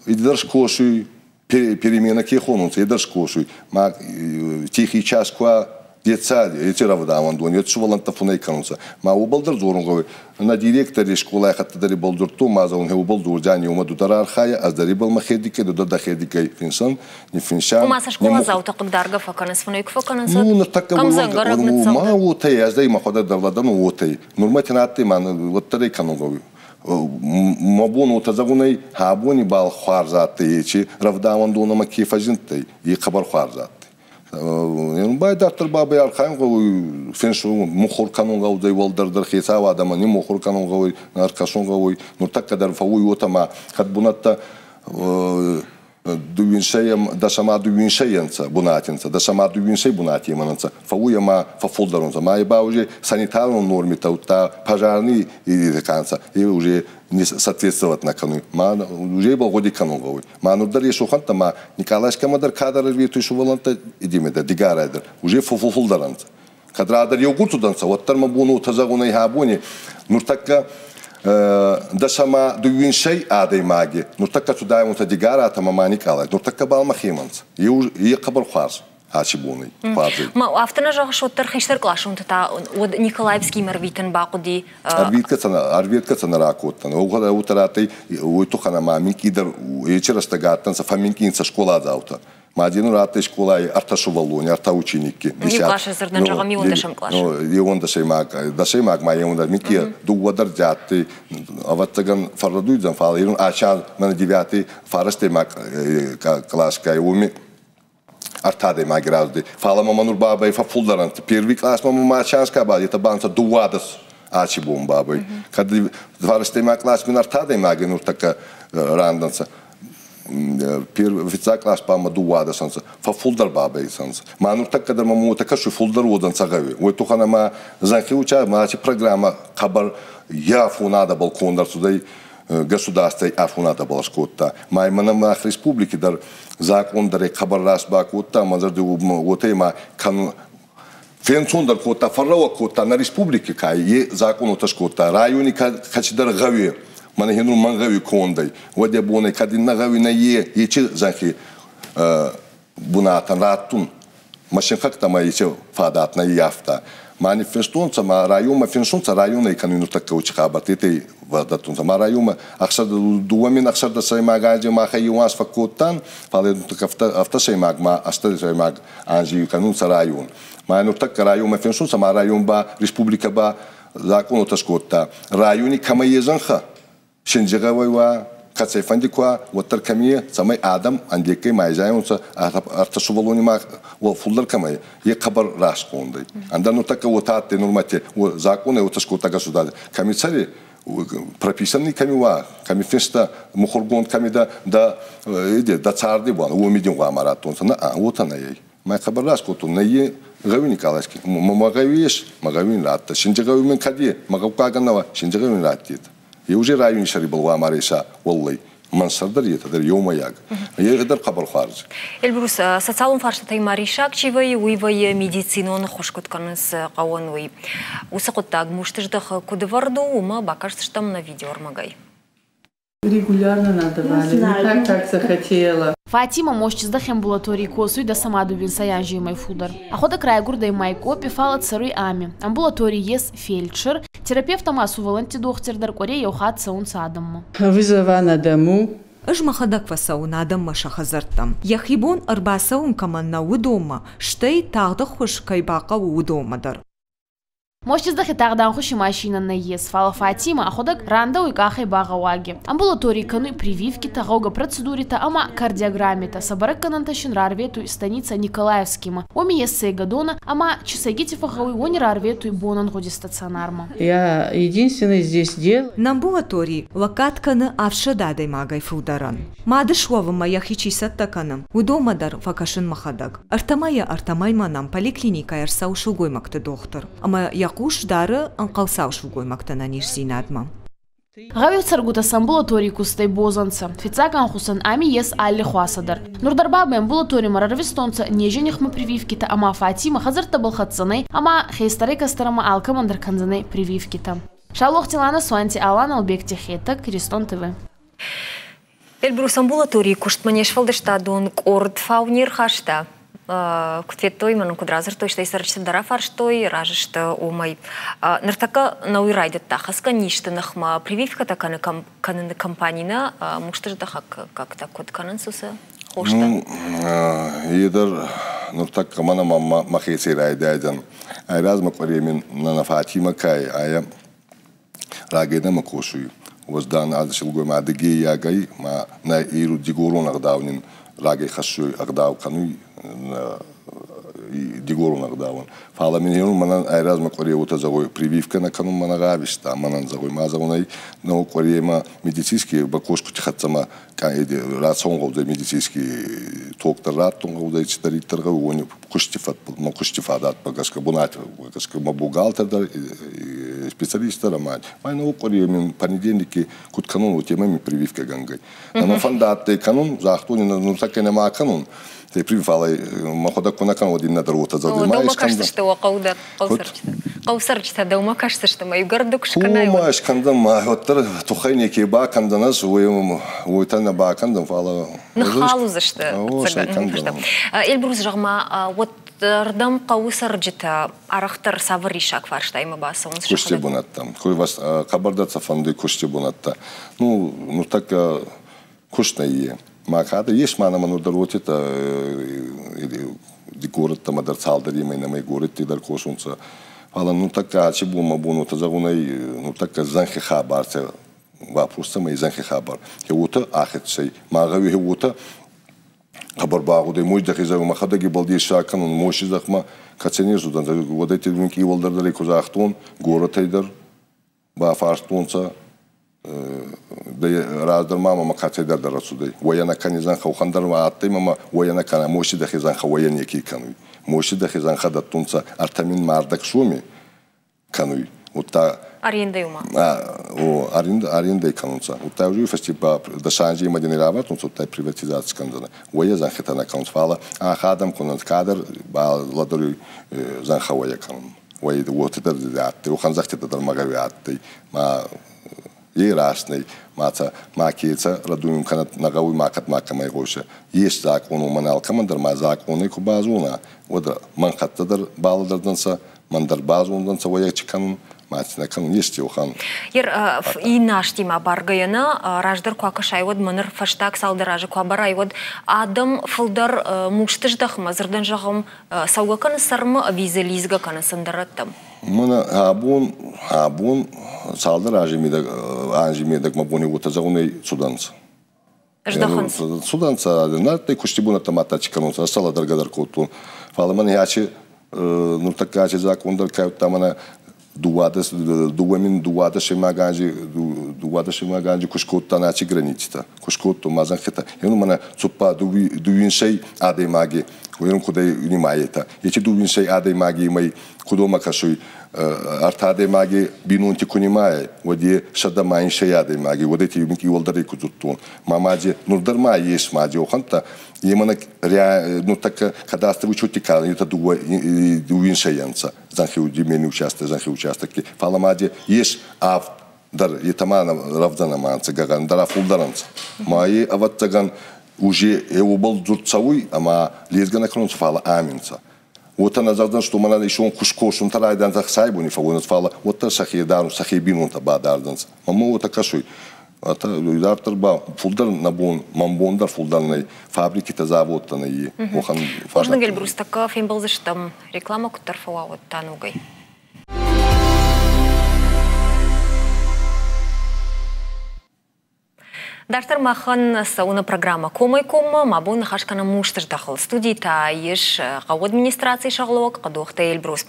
идӕр скосуй, перемена ке хонунцӕ, е дӕр скосуй. Ма тихий час ку детсади, эти рӕвдауӕндони, ет сувӕллӕнттӕ фунӕй кӕнунцӕ. Ма уобӕл дӕр дзорун гъӕуй. На директори скъолай хӕццӕ дӕр ибӕл дзурдтон, ма зӕгъун, уобӕл дзордзиан еумӕ ду дӕр архайӕ, ӕз дӕр ибӕл мӕхердикӕй, ду дӕр дӕхердикӕй финсӕн, ниффинсӕн. Ома сӕ скъоладзаутӕ хъыгдаргӕ фӕкӕнынц, фынӕй куы фӕкӕнынц, Ну, нуртӕккӕ кӕм дзӕнгӕрӕг ма ныццӕгъды. уотӕй, ӕз дӕр мӕхуӕдӕг дӕр лӕдӕрун уотӕй. Нурмӕти нӕ адтӕй, ма уӕддӕр ӕй кӕнун гъӕуй. Мӕ бон уотӕ зӕгъун ӕй, абони бал хуарз адтӕй ечи рӕвдауӕндонӕмӕ ке фӕззиндтӕй, е хъӕбӕр хуарз адтӕй. Байдарддӕр бабӕй архайун гъӕуй, финсун, мухур кӕнун гъӕудзӕй уӕлдӕр дӕр хецауадӕмӕ, ниммухур кӕнун гъӕуй, ӕркӕсун гъӕуй. Нуртӕккӕ дӕр фӕууй уотӕ ма кӕд бунӕттӕ дууинсӕй дӕсӕма дууинсӕй ӕнцӕ бунати нцӕ, дӕсӕма дууинсӕй бунати ӕнцӕ, фӕууй ӕма фӕффулдӕр унцӕ. Ма ба уже санитарон нормитӕ, удта пожарный ка нцӕ, е уже не соответствовать нӕ кӕнуй. Ма уже ибӕл гъуди кӕнун гъӕуй. Ма нур дӕр ес уӕхӕнттӕ, ма Николаевскӕмӕ дӕр кадӕр ӕрветуй сувӕллӕнттӕ идеме дӕр, Дигарай дӕр, уже фулдӕр ӕнцӕ. Кӕд радӕр еугур цудӕнцӕ, уӕддӕр мӕ бон уотӕ зӕгъун ӕй абони, нуртӕккӕ дӕсӕма дууинсӕй адӕймаги нуртӕккӕ цудайуонцӕ Дигаратӕмӕ ма Никъалай, нуртӕккӕ бал мӕхемӕ нцӕ. Е хъӕбӕр хуарз аци бонӕй, хуарзӕй. Ма афтӕ нӕ зӕгъыс, уӕддӕр хистӕр къласонты та уӕд Николаевскимӕ ӕрвитын бахъуыди? Ӕрветгӕ цӕ нӕ ракодтан. Уотӕ адтӕй, уой туххӕн ӕма минкъийдӕр ечи рӕстӕг адтӕнцӕ, фӕмминкъий нцӕ скъоладзаутӕ. Ма дин адтӕй скъолай ӕртӕ сувӕллони, ӕртӕ ученикки. Иу къласы дзырдӕн зӕгъӕм, иуӕндӕсӕм къласы. Иуӕндӕсӕймаг, дӕсӕймаг ма еуӕндӕс, минкъий дууӕ дӕр адтӕй, ӕвӕццӕгӕн, фӕррӕдуйдзӕн, фал ирон ачан мӕнӕ девятый фарастӕймаг къласгай уоми ӕртӕ адӕймаги раздӕй. Фал ӕма нур бабӕй фӕффулдӕр ӕнцӕ. Первый къласмӕ ма ачанс ка бад, етӕ банцӕ дууадӕс аци бон бабӕй. Кӕд фарастӕймаг кълас мин ӕртӕ адӕймаги нуртӕккӕ рандӕнцӕ, фиццаг класс ба ма дууадӕс ӕнцӕ, фӕффулдӕр бабӕй ӕнцӕ. Ма нуртӕккӕ дӕр ма уотӕ кӕсуй, фулдӕр уодзӕнцӕ гъӕуи. Уой туххӕн ӕма зӕнхи уча ма аци программӕ хъӕбӕр е афонадӕбӕл конд ӕрцудӕй, государствӕй афонадӕбӕл скодта. Ма мӕнӕ мах республики дӕр закъон дӕр хъӕбӕр раст бакодта, ма зӕрди уотӕ ма кӕнун фенцондӕр кодта, фӕррӕуӕг кодта нӕ республики ка е закъон уотӕ скодта. Райони кӕцидӕр гъӕуи, мӕнӕ хенур мӕн гъӕуи кондӕй, уӕд е бонӕй кӕд иннӕ гъӕуи нӕ е ечи зӕнхи бунатӕн раттун, ма синхӕгтӕмӕ ечи фадат нӕ ййафта. Ма ниффинстонцӕ, ма районмӕ финсунцӕ, районӕй кӕнуй нуртӕккӕ учи хабӕрттӕ, етӕ дӕттунцӕ. Ма районмӕ 2016 анзи махӕй еу анз фӕккодтан, фал ӕфтӕсӕймаг ма ӕстдӕсӕймаг анзи кӕнунцӕ район. Ма нуртӕккӕ районмӕ финсунцӕ, ма район ба, республикӕ ба закъон уотӕ скодта. Райони кӕмӕ е зӕнхӕ, Синдзигъӕуӕй уа, кӕцӕйфӕнди ку уа, уӕддӕр кӕми е, цӕмӕй адӕм ӕндеккӕй ма изайонцӕ, ӕртӕ сувӕллони ма фулдӕр кӕмӕй, е хъӕбӕр раст кондӕй. Ӕндӕр нуртӕккӕ уотӕ адтӕй нурмӕти, закъонӕй уотӕ скодта государство. Кӕми цӕри, прописанный кӕми уа, кӕми финста, мухургонд кӕми да, да, да царди бон, уоми дин гъуама раттонцӕ. На, уотӕ нӕ ӕй. Ма хъӕбӕр раст кодтон, нӕ е гъӕуи Николаевский. Ма гъӕуи ес, ма гъӕуи радта. Синдзигъӕуи мин кӕд е, ма гъӕуккагӕн нӕ уа, Синдзигъӕуи раттет. Е уже райони сӕрибӕл гъуама реса, уӕллӕй. Мӕн сӕр дӕр, етӕ дӕр еумӕйаг. Е дӕр хъӕбӕр хуарз. Эльбрус, социалон фарстатӕй ма риссаг чи вӕййы, уый вӕййы медицинон ӕххуыс куыд кӕнынц хъӕуӕн, уый. Уыцы хъуыддаг мустыздӕхы куыд ӕвӕрд у, уымӕ бакӕсдзыстӕм нӕ видеоӕрмӕгӕй. Регулярно надо, Валя, не так, как захотела. Фатима Мостиздӕхи амбулаторий косуй дӕсӕма дууинсӕй анземӕй фулдӕр. Ӕхуӕдӕг райгурдӕй Майкъопи, фал цӕруй ами. Амбулаторий ес фельдшер, терапевт ӕма сувӕллӕнтти дохтир дӕр къуӕре еу хатт цӕунцӕ адӕммӕ. Вызова на дому. Ӕз мӕхӕдӕг фӕцӕуын адӕммӕ сӕ хӕдзӕрттӕм. Йӕхи бон ӕрбацӕуын кӕмӕн нӕ, уыдонмӕ, стӕй тагъд ӕххуыс кӕй бахъӕуы, уыдонмӕ дӕр. Мостиздӕхи тагъд ӕнхуси машинӕ нӕййес, фал Фатима ӕхуӕдӕг рандӕуй къахӕй багъӕуаги. Амбулаторий кӕнуй прививкитӕ, гъӕугӕ процедуритӕ ӕма кардиограммитӕ. Сӕ бӕрӕггӕнӕнтӕ син рарветуй станицӕ Николаевскимӕ. Уоми ес сӕйгӕдонӕ ӕма чи сӕйгити фӕгъгъӕуй, уони рарветуй бонӕнгъуди стационармӕ. Я единственный здесь делаю. Нӕ амбулатори лӕггад кӕны ӕфсад адӕймагӕй фылдӕрӕн. Мады суӕвынмӕ йӕхи чи цӕттӕ кӕны, уыдонмӕ дӕр фӕкӕсын мӕхӕдӕг. Ӕртӕ мӕймӕ нӕм поликлиникӕйы ӕрцӕуы сылгоймӕгты дохтыр ӕмӕ йӕ хъус дары ӕнхъӕлцау сылгоймӕгты ӕнӕниздзинадмӕ. Гъӕуи цӕргутӕ сӕ амбулаторий кустӕй боз ӕнцӕ. Фиццаг ӕнхусӕн ами ес алли хуасӕ дӕр. Нур дӕр бабӕй амбулаторимӕ рарвистонцӕ нези нихмӕ прививкитӕ ӕма Фатима хӕдзӕрттӕбӕл хӕцдзӕнӕй ӕма хестӕрӕй-кӕстӕрӕмӕ алкӕмӕн дӕр кӕндзӕнӕй прививкитӕ. Шалохти Лана, Суанти Алан, Албегти Хетӕг, Иристон ТВ. Эльбрус амбулаторийы куыстмӕ не сфӕлдыстадон къорд фау не рхаста. Куыд федтой, мӕн куыд радзырдтой, стӕй цӕрджыты дӕр афарстой, разы сты уымӕй. Ныртӕккӕ науи райдыдта хӕцгӕ низты ныхмӕ прививкӕтӕ кӕныны компани нӕ мустыздӕхӕггӕгтӕ куыд кӕнынц уыцы хостӕ? Ну, е дӕр нуртӕккӕ мӕнӕ мӕхецӕй райдайдзӕн. Айразмӕ къуӕре мин нана Фатима кай айа рагӕй нӕмӕ косуй. Уӕздан силгоймаг адыгейагӕй ма нӕ иру дигорон ӕгъдау нин рагӕй хӕссуй, ӕгъдау кӕнуй дигорон ӕгъдауӕн. Фалӕ мин херун мӕнӕн айразмӕ къуӕре уотӕ зӕгъуй, прививкӕ нӕ кӕнун мӕнӕ гъависта, мӕнӕн зӕгъуй, ма зӕгъун ӕй нӕ къуӕремӕ медицинский бакосгути хӕццӕ ма рацӕун гъӕудзӕй медицинский токтор раттун гъӕудзӕй, цидӕриддӕр гъӕуй, уони кусти мӕ кусти фадатмӕ гӕсгӕ, бунат гӕсгӕ мӕ бухгалтер дӕр, специалист дӕр ӕма ма нӕ къуӕре мин понедельники куд кӕнун, уотемӕй мин прививкӕ гӕнгӕй. Нӕ фӕндадтӕй кӕнун, загътон ин, нуртӕккӕ нӕма кӕнун, те прививалӕй мӕхуӕдӕг ку нӕ кӕнун, уӕд иннӕ дӕр уотӕ зӕгъуй. Дӕумӕ кӕсдзысты уӕ хъӕу дӕр, хъӕу цӕрджытӕ дӕумӕ кӕсдзысты, мӕ иугӕрдыг скӕнай. Ку ма скӕндӕн, ма уӕддӕр туххӕй неке бакӕндӕн ӕз, уойтӕ нӕ бакӕндӕн, фалӕ Ныххал уыдзысты. Эльбрус, зӕгъ-ма, уӕддӕрдӕм хъӕуы цӕрджытӕ арӕхдӕр цавӕр риссаг фарстаимӕ бацӕуынц? Куысты бынӕттӕм. Хъӕбӕрдӕр сӕ фӕнды куысты бынӕттӕ. Ну, нуртӕккӕ куыст нӕййе. Ма кадӕ ес ма нӕмӕ нур дӕр уотетӕ горӕттӕмӕ дӕр цалдӕремӕй нӕмӕ горӕтти дӕр косунцӕ. Фалӕ нуртӕккӕ аци бон мӕ бон уотӕ зӕгъун ӕй, нуртӕккӕ зӕнхи хабарцӕ вопрос цӕмӕй зӕнхи хабар. Хе уотӕ ахедцӕй. Ма гъӕуи хе уотӕ хъӕбӕр багъудӕй мойдӕхи зӕгъ мӕхӕдӕг ибӕл дессаг кӕнун мойси зӕхмӕ кӕцӕй не рцудӕн. Уӕдӕй минкъий уӕлдӕр дӕр ку загътон, горӕтӕй дӕр бафарстонцӕ, раздӕр ма мӕмӕ кӕцӕйдӕр дӕр ӕрцудӕй. Уойӕ нӕ кӕни зӕнхӕ, уӕхӕн дӕр ма адтӕй мӕмӕ, уойӕ нӕ кӕнӕ, мойси дӕхе зӕнхӕ уойӕ неке кӕнуй. Мойси дӕхе зӕнхӕ дӕттунцӕ 3000 мардӕг соми кӕнуй. Удта Арендӕй ума? О, арендӕй кӕнунцӕ. Удта уже фӕсте ба дӕс анзи мадини равардтонцӕ, удта приватизаци кӕндзӕнӕ. Уойӕ зӕнхитӕ нӕ кӕнунцӕ, фалӕ ах адӕм кунӕнт кадӕр ба лӕдӕруй зӕнхӕ уойӕ кӕнун. Уой уотӕ дӕр адтӕй, уӕхӕн зӕгътитӕ дӕр ма гъӕуи адтӕй. Ма е раст нӕй, ма цӕ ма кецӕ рӕдуйун кӕнӕд нӕ гъӕуй макӕд макӕмӕй гъоса. Ес закъон уомӕн алкӕмӕн дӕр ма закъонӕй ку базона, уӕд мӕн хӕццӕ дӕр балӕдӕрдӕнцӕ, мӕн дӕр базондӕнцӕ уойӕ чи кӕнун, ма ци нӕ кӕнун, ести уӕхӕн. Ер иннӕ азтимӕ баргӕйӕ нӕ раздӕр куы акӕсай, уӕд мӕ ныр фӕстаг цалдӕр азы куы абарай, уӕд адӕм фылдӕр мусты здӕхмӕ, дзырдӕн зӕгъӕм, цӕугӕ кӕны сӕрмӕ ӕви дзы лидзгӕ кӕнынц ӕндӕр рӕттӕм? Мӕнӕ абон цалдӕр анзи медӕг мӕ бони уотӕ зӕгъунӕй цудӕнцӕ. Здӕхынц. Цудӕнцӕ, нартӕй кусти бунӕттӕ ма чи кӕнунцӕ, ӕз дӕр кодтон. Фалӕ мӕн ачи нуртӕккӕ ачи закъон дӕр кӕдта мӕнӕ 2012-аг анзи куст кодтан ачи границитӕ, куст кодтон ма зӕнхитӕ. Ену мӕнӕ цуппа дууинсӕй адӕймаги, уерун кудӕй нимайетӕ. Ечи дууинсӕй адӕймаги мӕй кудомӕ кӕсуй Ӕртӕ адӕймаги бийнонти ку нимайай, уӕд е 101 адӕймаги, уӕд эти минкъий уӕлдӕрӕй ку дзурдтон. Ма мади, нур дӕр ма ес мади охӕнттӕ, емӕ нуртӕккӕ кадастровый учетти ка это дууӕ дууинсӕй ӕнцӕ зӕнхи земельный участок, зӕнхи участокки. Фал мади ес авд дӕр, етӕ ма рӕвдзӕ нӕма ӕнцӕ, гӕгӕн дӕр фулдӕр ӕнцӕ. Ма е, ӕвӕццӕгӕн, уже еубӕл дзурд цӕуй ӕма лезгӕ нӕ кӕнунцӕ, фал ами нцӕ. Уотӕ нӕ зӕгъдзӕн, что мӕнӕн исон куст косунтӕ райдайӕнцӕ ӕхсайбони фӕууонӕ, фал уӕддӕр сӕхе дарун, сӕхе бийнонтӕ бадардзӕнцӕ. Мӕнмӕ уотӕ кӕсуй. Идарддӕр ба фулдӕр нӕ бон, мӕн бон дӕр фулдӕр нӕй, фабрикитӕ, заводтӕ нӕй. Уӕхӕн Бузныг, Эльбрус, тӕккӕ фембӕлдзыстӕм. Рекламӕ куыддӕр фӕуа, уӕд та ногӕй. Дарддӕр махӕн цӕуыны программӕ Комӕй-коммӕ мӕ бон ныхас кӕнӕм Мустыздӕхыл. Студийы та ис хъӕуы администрацийы сӕргълӕууӕг Хъӕдохты Эльбрус.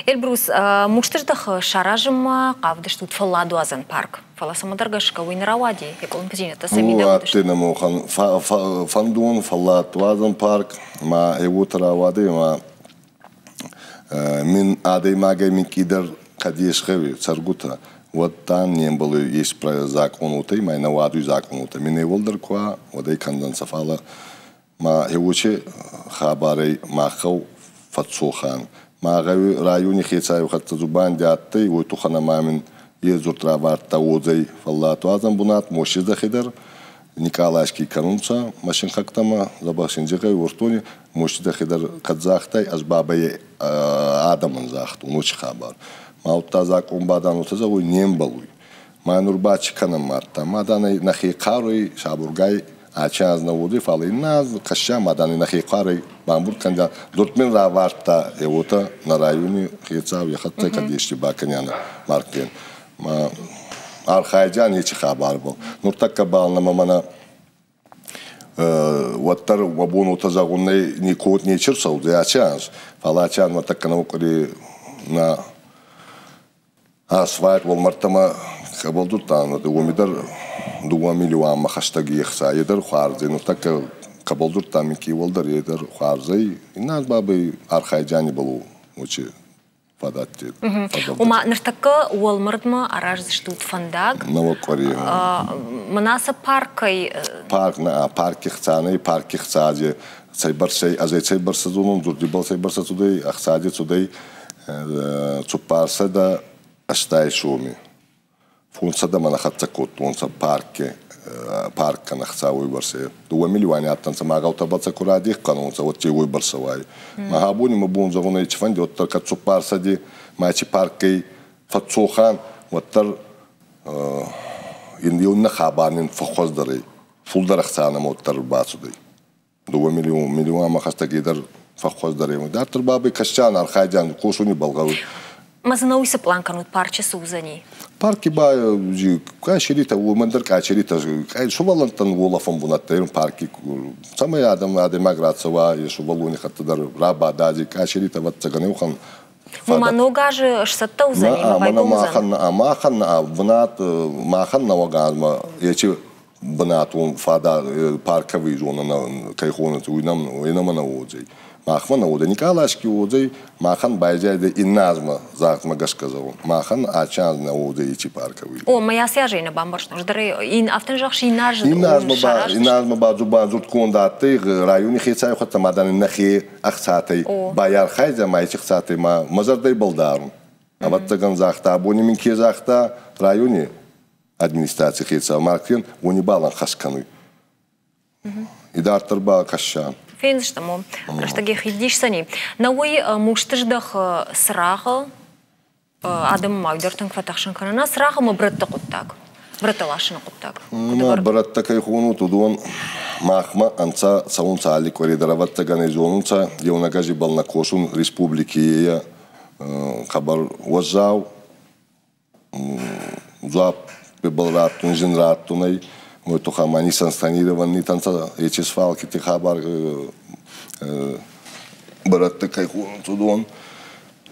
Эльбрус, Мустыздӕхы саразынмӕ хъавдыстут фӕлладуадзӕн парк. Фӕлӕ цӕмӕдӕр гӕсгӕ уый нӕ рауади, йӕ къуылымпыдзинӕдтӕ сӕ мидӕг уыдысты. Фӕндон фӕлладуадзӕн парк ма уотӕ рауадӕй ӕма мин адӕймагӕй минкъийдӕр кӕд ес гъӕуи цӕргутӕ, уӕдта не мбӕлуй ес закъонутӕй, ма нӕ уадуй закъонутӕ. Мин еуӕлдӕр ку уа, уӕд ӕй кӕндзӕнцӕ, фалӕ ма еуче хабарӕй мах гъӕу фӕццохӕн. Ма гъӕуи райони хецауи хӕццӕ дзубанди адтӕй, уой туххӕн ӕма мин е дзурд равардта уодзӕй фӕлладуадзӕн бунат Мосиздӕхи дӕр. Никъалайски кӕнунцӕ машинхӕгтӕмӕ, дзӕбӕх синдзигъӕй уорстони Мосиздӕхи дӕр кӕд загътай, ӕз бабӕй адӕмӕн загътон уоци хабар. Ма удта закъон бадан уотӕ зӕгъуй, не мбӕлуй. Ма нур ба ци кӕнӕн мадта? Маданӕй нӕхе хъаруй сабургай ачи аз нӕ уодзӕй, фал иннӕ аз кӕсӕ маданӕй нӕхе хъаруй бамбурд кӕнгӕ дортмен равардта е уотӕ нӕ райони хецау е хӕццӕ кӕд ести бакӕнианӕ Маркен. Ма архайдзиан ечи хабарбӕл. Нуртӕккӕ бал нӕмӕ мӕнӕ уӕддӕр уӕ бон уотӕ зӕгъун нӕй, никод нечи рцӕудзӕй аци анз, фал аци анз нуртӕккӕ нӕ нӕ асфальт уӕлмӕрдтӕмӕ кӕбӕл уоми дӕр 2 миллиуанмӕ хӕстӕг ӕхца, е дӕр хуарз ӕй. Нуртӕккӕ кӕбӕл дзурдта минкъий уӕлдӕр, е дӕр хуарз ӕй. Иннӕ аз бабӕй архайдзиани бал уочи фадатти. Ома ныртӕккӕ уӕлмӕрдмӕ араздзыстут фӕндаг. Нӕуӕг къуӕри. Мӕнӕ цы паркӕй. Парк нӕ, парки хцанӕй, парки хцаде цӕйбӕрцӕй, ӕз цӕйбӕрцӕ зонун, дзурдибӕл цӕйбӕрцӕ цудӕй, ӕхцаде цудӕй 480 соми. 500 нӕ хӕццӕ кодтонцӕ паркке, парккӕн ӕхца уойбӕрцӕ. 2 миллиуани адтӕнцӕ, ма гъӕутӕбӕл ку радех кӕнонцӕ, уӕд уойбӕрцӕ уай. Ма абони мӕ бон зӕгъун ӕй, цифӕнди уӕддӕр кӕд 400 ма еци парккӕй фӕццохӕн, уӕддӕр ин еу нӕ хабар нин фӕххуӕздӕр ӕй. Фулдӕр ӕхца нӕмӕ уӕддӕр бацудӕй. 2 миллион, миллиуанмӕ хӕстӕг дӕр фӕххуӕздӕр ӕй. Дарддӕр бабӕй кӕсджан архайдзиан, косуни бал гъӕуй. Ма дзы нӕуый цы план кӕнут, парчы цы уыдзӕни? Парки ба къӕсеритӕ, уомӕн дӕр къӕсеритӕ, сувӕллӕнттӕн уолӕфӕн бунӕттӕ парки, цӕмӕй адӕм адӕймаг рацӕуа, е сувӕллони хӕццӕ дӕр рабада, къӕсеритӕ ӕвӕццӕгӕн еухан. Ома ног азы сцӕттӕ уыдзӕни ӕмӕ байгом уыдзӕн? Махӕн бынат, махӕн нӕуӕг азмӕ ечи бынатон фада парковый зона кӕй хонынц, уый нӕм нӕ уодзӕй. Махмӕ нӕ уодзӕй, Никъалайски уодзӕй, махӕн байзайдӕй иннӕ азмӕ загъдмӕ гӕсгӕ зӕгъун. Махӕн ачи аз нӕ уодзӕй ечи парковый. О, мӕ ацы азӕй нӕ бамбӕрстон. Ӕз дӕр ин афтӕ зӕгъыс, иннӕ аз Иннӕ азмӕ ба иннӕ азмӕ ба бадзурдгонд адтӕй райони хецауи хӕццӕ ма дан нӕхе ӕхцатӕй байархайдзӕ ма еци ӕхцатӕй ма мӕ зӕрдӕй бӕлдарун. Ӕвӕццӕгӕн загъта, абони мин ке загъта райони администраций хецау Маркен, уони бал ӕнхӕст кӕнуй. Идарддӕр ба кӕссан. Фендзыстӕм, о. Рӕстӕг йӕхи дисдзӕни. Нӕуый Мустыздӕхы цырагъы адӕмы ма уый дӕр тынг фӕтӕхсын кӕны. Нӕ цырагъ ӕмӕ брӕтты хъуыддаг. Брӕттӕ ласыны хъуыддаг. Брӕттӕ кӕй хонут, уыдон махмӕ ӕнцӕ цӕунцӕ алли къуӕре дӕр, ӕвӕццӕгӕн ӕй зонунцӕ, еунӕг ази бал нӕ косун республики хъӕбӕр уӕззау дзуапп бал раттун, зин раттун ӕй. Уой туххӕй ма несанкционированный тӕнцӕ ечи свалкити хабар брӕттӕ кӕй хонунцӕ, уыдон.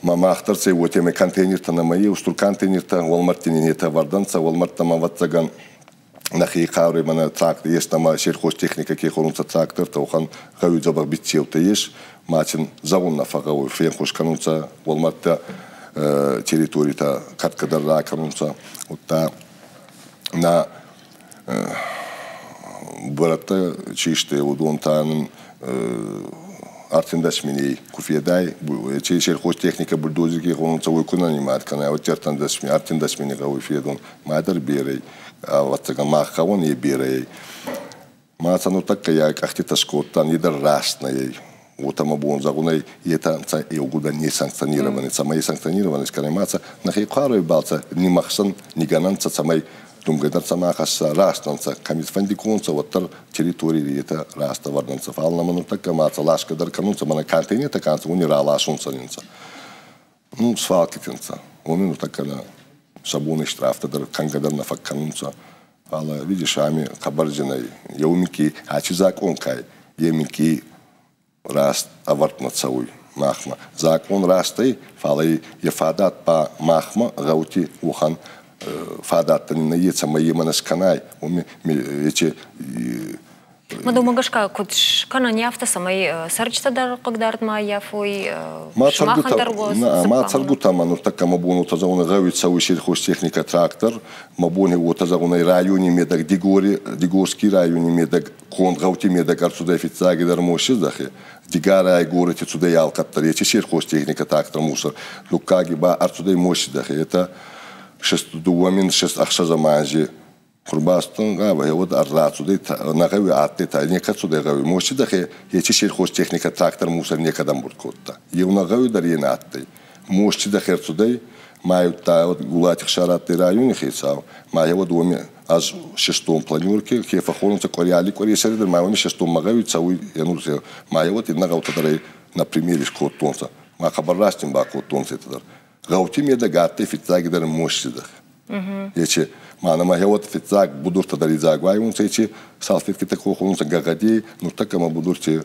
Ма мах дӕр цӕй уотемӕй контейнертӕ нӕмӕ устур контейнертӕ уӕлмӕрдти нетӕ вӕрдӕнцӕ, уӕлмӕрдтӕмӕ ӕвӕццӕгӕн нӕхе хъаури мӕнӕ трактор ес нӕмӕ сельхозтехника ке хонунцӕ трактортӕ, уӕхӕн гъӕуи дзӕбӕх биццеутӕ ес, ма син зӕгъун нӕ фӕгъгъӕуй, фенхус кӕнунцӕ уӕлмӕрдтӕ. Территоритӕ кӕртгӕ дӕр ракӕнунцӕ, удта нӕ бырӕттӕ чи сты, уыдон та нын 13 миней ку федай, чи сельхозтехника бульдозерки хонунцӕ, уой ку нӕ нимад кӕнай, уӕд 13 мини гъӕуй федун. Ма дӕр берӕй, ӕвӕццӕгӕн, мах гъӕуӕн е берӕ ӕй. Ма сӕ нуртӕккӕ йӕ къӕхтитӕ скодтан, е дӕр раст нӕ ӕй. Уотӕ мӕ бон зӕгъун ӕй, етӕ нцӕ еугурдӕр не санкционированы, цӕмӕй санкционированы скӕнай, ма сӕ нӕхе къуарой балцӕ нимӕхсӕн нигӕнӕнцӕ, цӕмӕй думгӕ дӕр цӕмӕ хӕсса, раст ӕнцӕ, кӕми фӕнди ку уӕддӕр территорий етӕ раст ӕвӕрд ӕнцӕ. Фал нӕмӕ нуртӕккӕ ма сӕ ласгӕ дӕр кӕнунцӕ, мӕнӕ контейнертӕ ка нцӕ, уони раласунцӕ нцӕ. Ну, свалкити нцӕ. Уоми нуртӕккӕ нӕ сӕ бони штрафтӕ дӕр кӕнгӕ дӕр нӕ фӕккӕнунцӕ. Фал, видишь, ами хъӕбӕрджинӕй еу минкъий ачи закъон кай, е минкъий раст ӕвӕрд нӕ цӕуй махмӕ. Закъон раст ӕй, фал ӕй е фадат ба махмӕ гъӕути уӕхӕн фадаттӕ нин нӕййес, цӕмӕй имӕ не скӕнай. Уоми ечи Ма дӕумӕ гӕсгӕ куд скӕнӕн афтӕ, цӕмӕй цӕрджытӕ дӕр хъыгдард ма ӕййафой, сымахӕн дӕр Ма цӕргутӕ ма нуртӕккӕ мӕ бон уотӕ зӕгъун, гъӕуи цӕуй сельхозтехника трактор, мӕ бон уотӕ зӕгъун ӕй райони медӕг Дигори, Дигорский райони медӕг конд гъӕути медӕг ӕрцудӕй фиццагидӕр Мосиздӕхи. Дигарай горӕти цудӕй алкӕддӕр еци сельхозтехника трактор мусор. Дуккаги ба ӕрцудӕй Мосиздӕхи. Это 2006 анзи Курбастон гъӕва, уӕд ӕррацудӕй нӕ гъӕуи адтӕй та некӕд цудӕй гъӕуи. Мосидӕхе ечи сельхозтехника трактор мусор некӕд ӕмбурд кодта. Еу нӕ гъӕуи дӕр е нӕ адтӕй. Мосидӕхе ӕрцудӕй, ма удта Гулати Хсар адтӕй райони хецау, ма уӕд уоми ӕз шестом планерки, ке фӕххонунцӕ къуӕре алли къуӕресӕри дӕр, ма уоми шестом ма гъӕуи цӕуй, ма уӕд иннӕ гъӕутӕ дӕр ӕй на примере скодтонцӕ. Ма хъӕбӕр раст ин бакодтонцӕ етӕ дӕр. Гъӕути медӕг адтӕй фиццагидӕр Мосидӕх. Ечи ма нӕмӕ гъеуӕд фиццаг будуртӕ дӕр идзаг уайунцӕ, ечи салфеткитӕ ку хонунцӕ гӕгъӕди, нуртӕккӕ ма будурти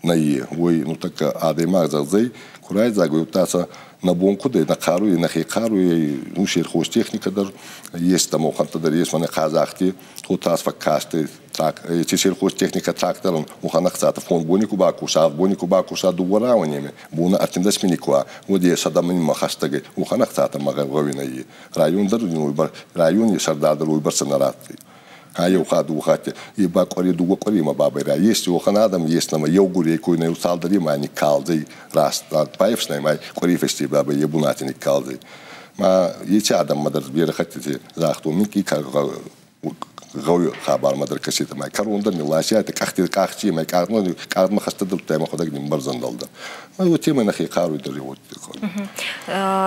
нӕййе. Уой нуртӕккӕ адӕймаг зӕгъдзӕй, ку райдзаг уй, удта сӕ нӕ бон куд ӕй, нӕ хъаруй, нӕхе хъаруй, ну, сельхозтехника дӕр ес, тӕмохӕнтӕ дӕр ес, мӕнӕ хъазахти тотас фӕккастӕй ечи сельхозтехника тракторӕн уӕхӕн ӕхцатӕ фонд бони ку бакуса, авд бони ку бакуса дууӕ рауӕнеми, бона 13 мини ку уа, уӕд е 100 минмӕ хӕстӕг ӕй, уӕхӕн ӕхцатӕ ма гъӕуи нӕййе. Район дӕр райони сӕрдар дӕр уойбӕрцӕ нӕ радтӕй. А еу хатт, дууӕ хатти, е ба къуӕре, дууӕ къуӕремӕ бабӕй ра. Ес уӕхӕн адӕм, ес нӕмӕ еугурей кой нӕ цалдӕремӕ никкалдзӕй раст баефснай ма къуӕрей фӕсте бабӕй е бунати никкалдзӕй. Ма еци адӕммӕ дӕр берӕ хӕттити загътон, минкъий гъӕуи хабармӕ дӕр кӕсетӕ, ма кӕрон дӕр нилласиайтӕ, къӕхти къахти ма къагъдмӕ къагъдмӕ хӕстӕдӕрдтӕй ма хуӕдӕг нимбӕрзӕндӕл дӕр. Ма уотемӕй нӕхе хъаруй дӕр уотӕ.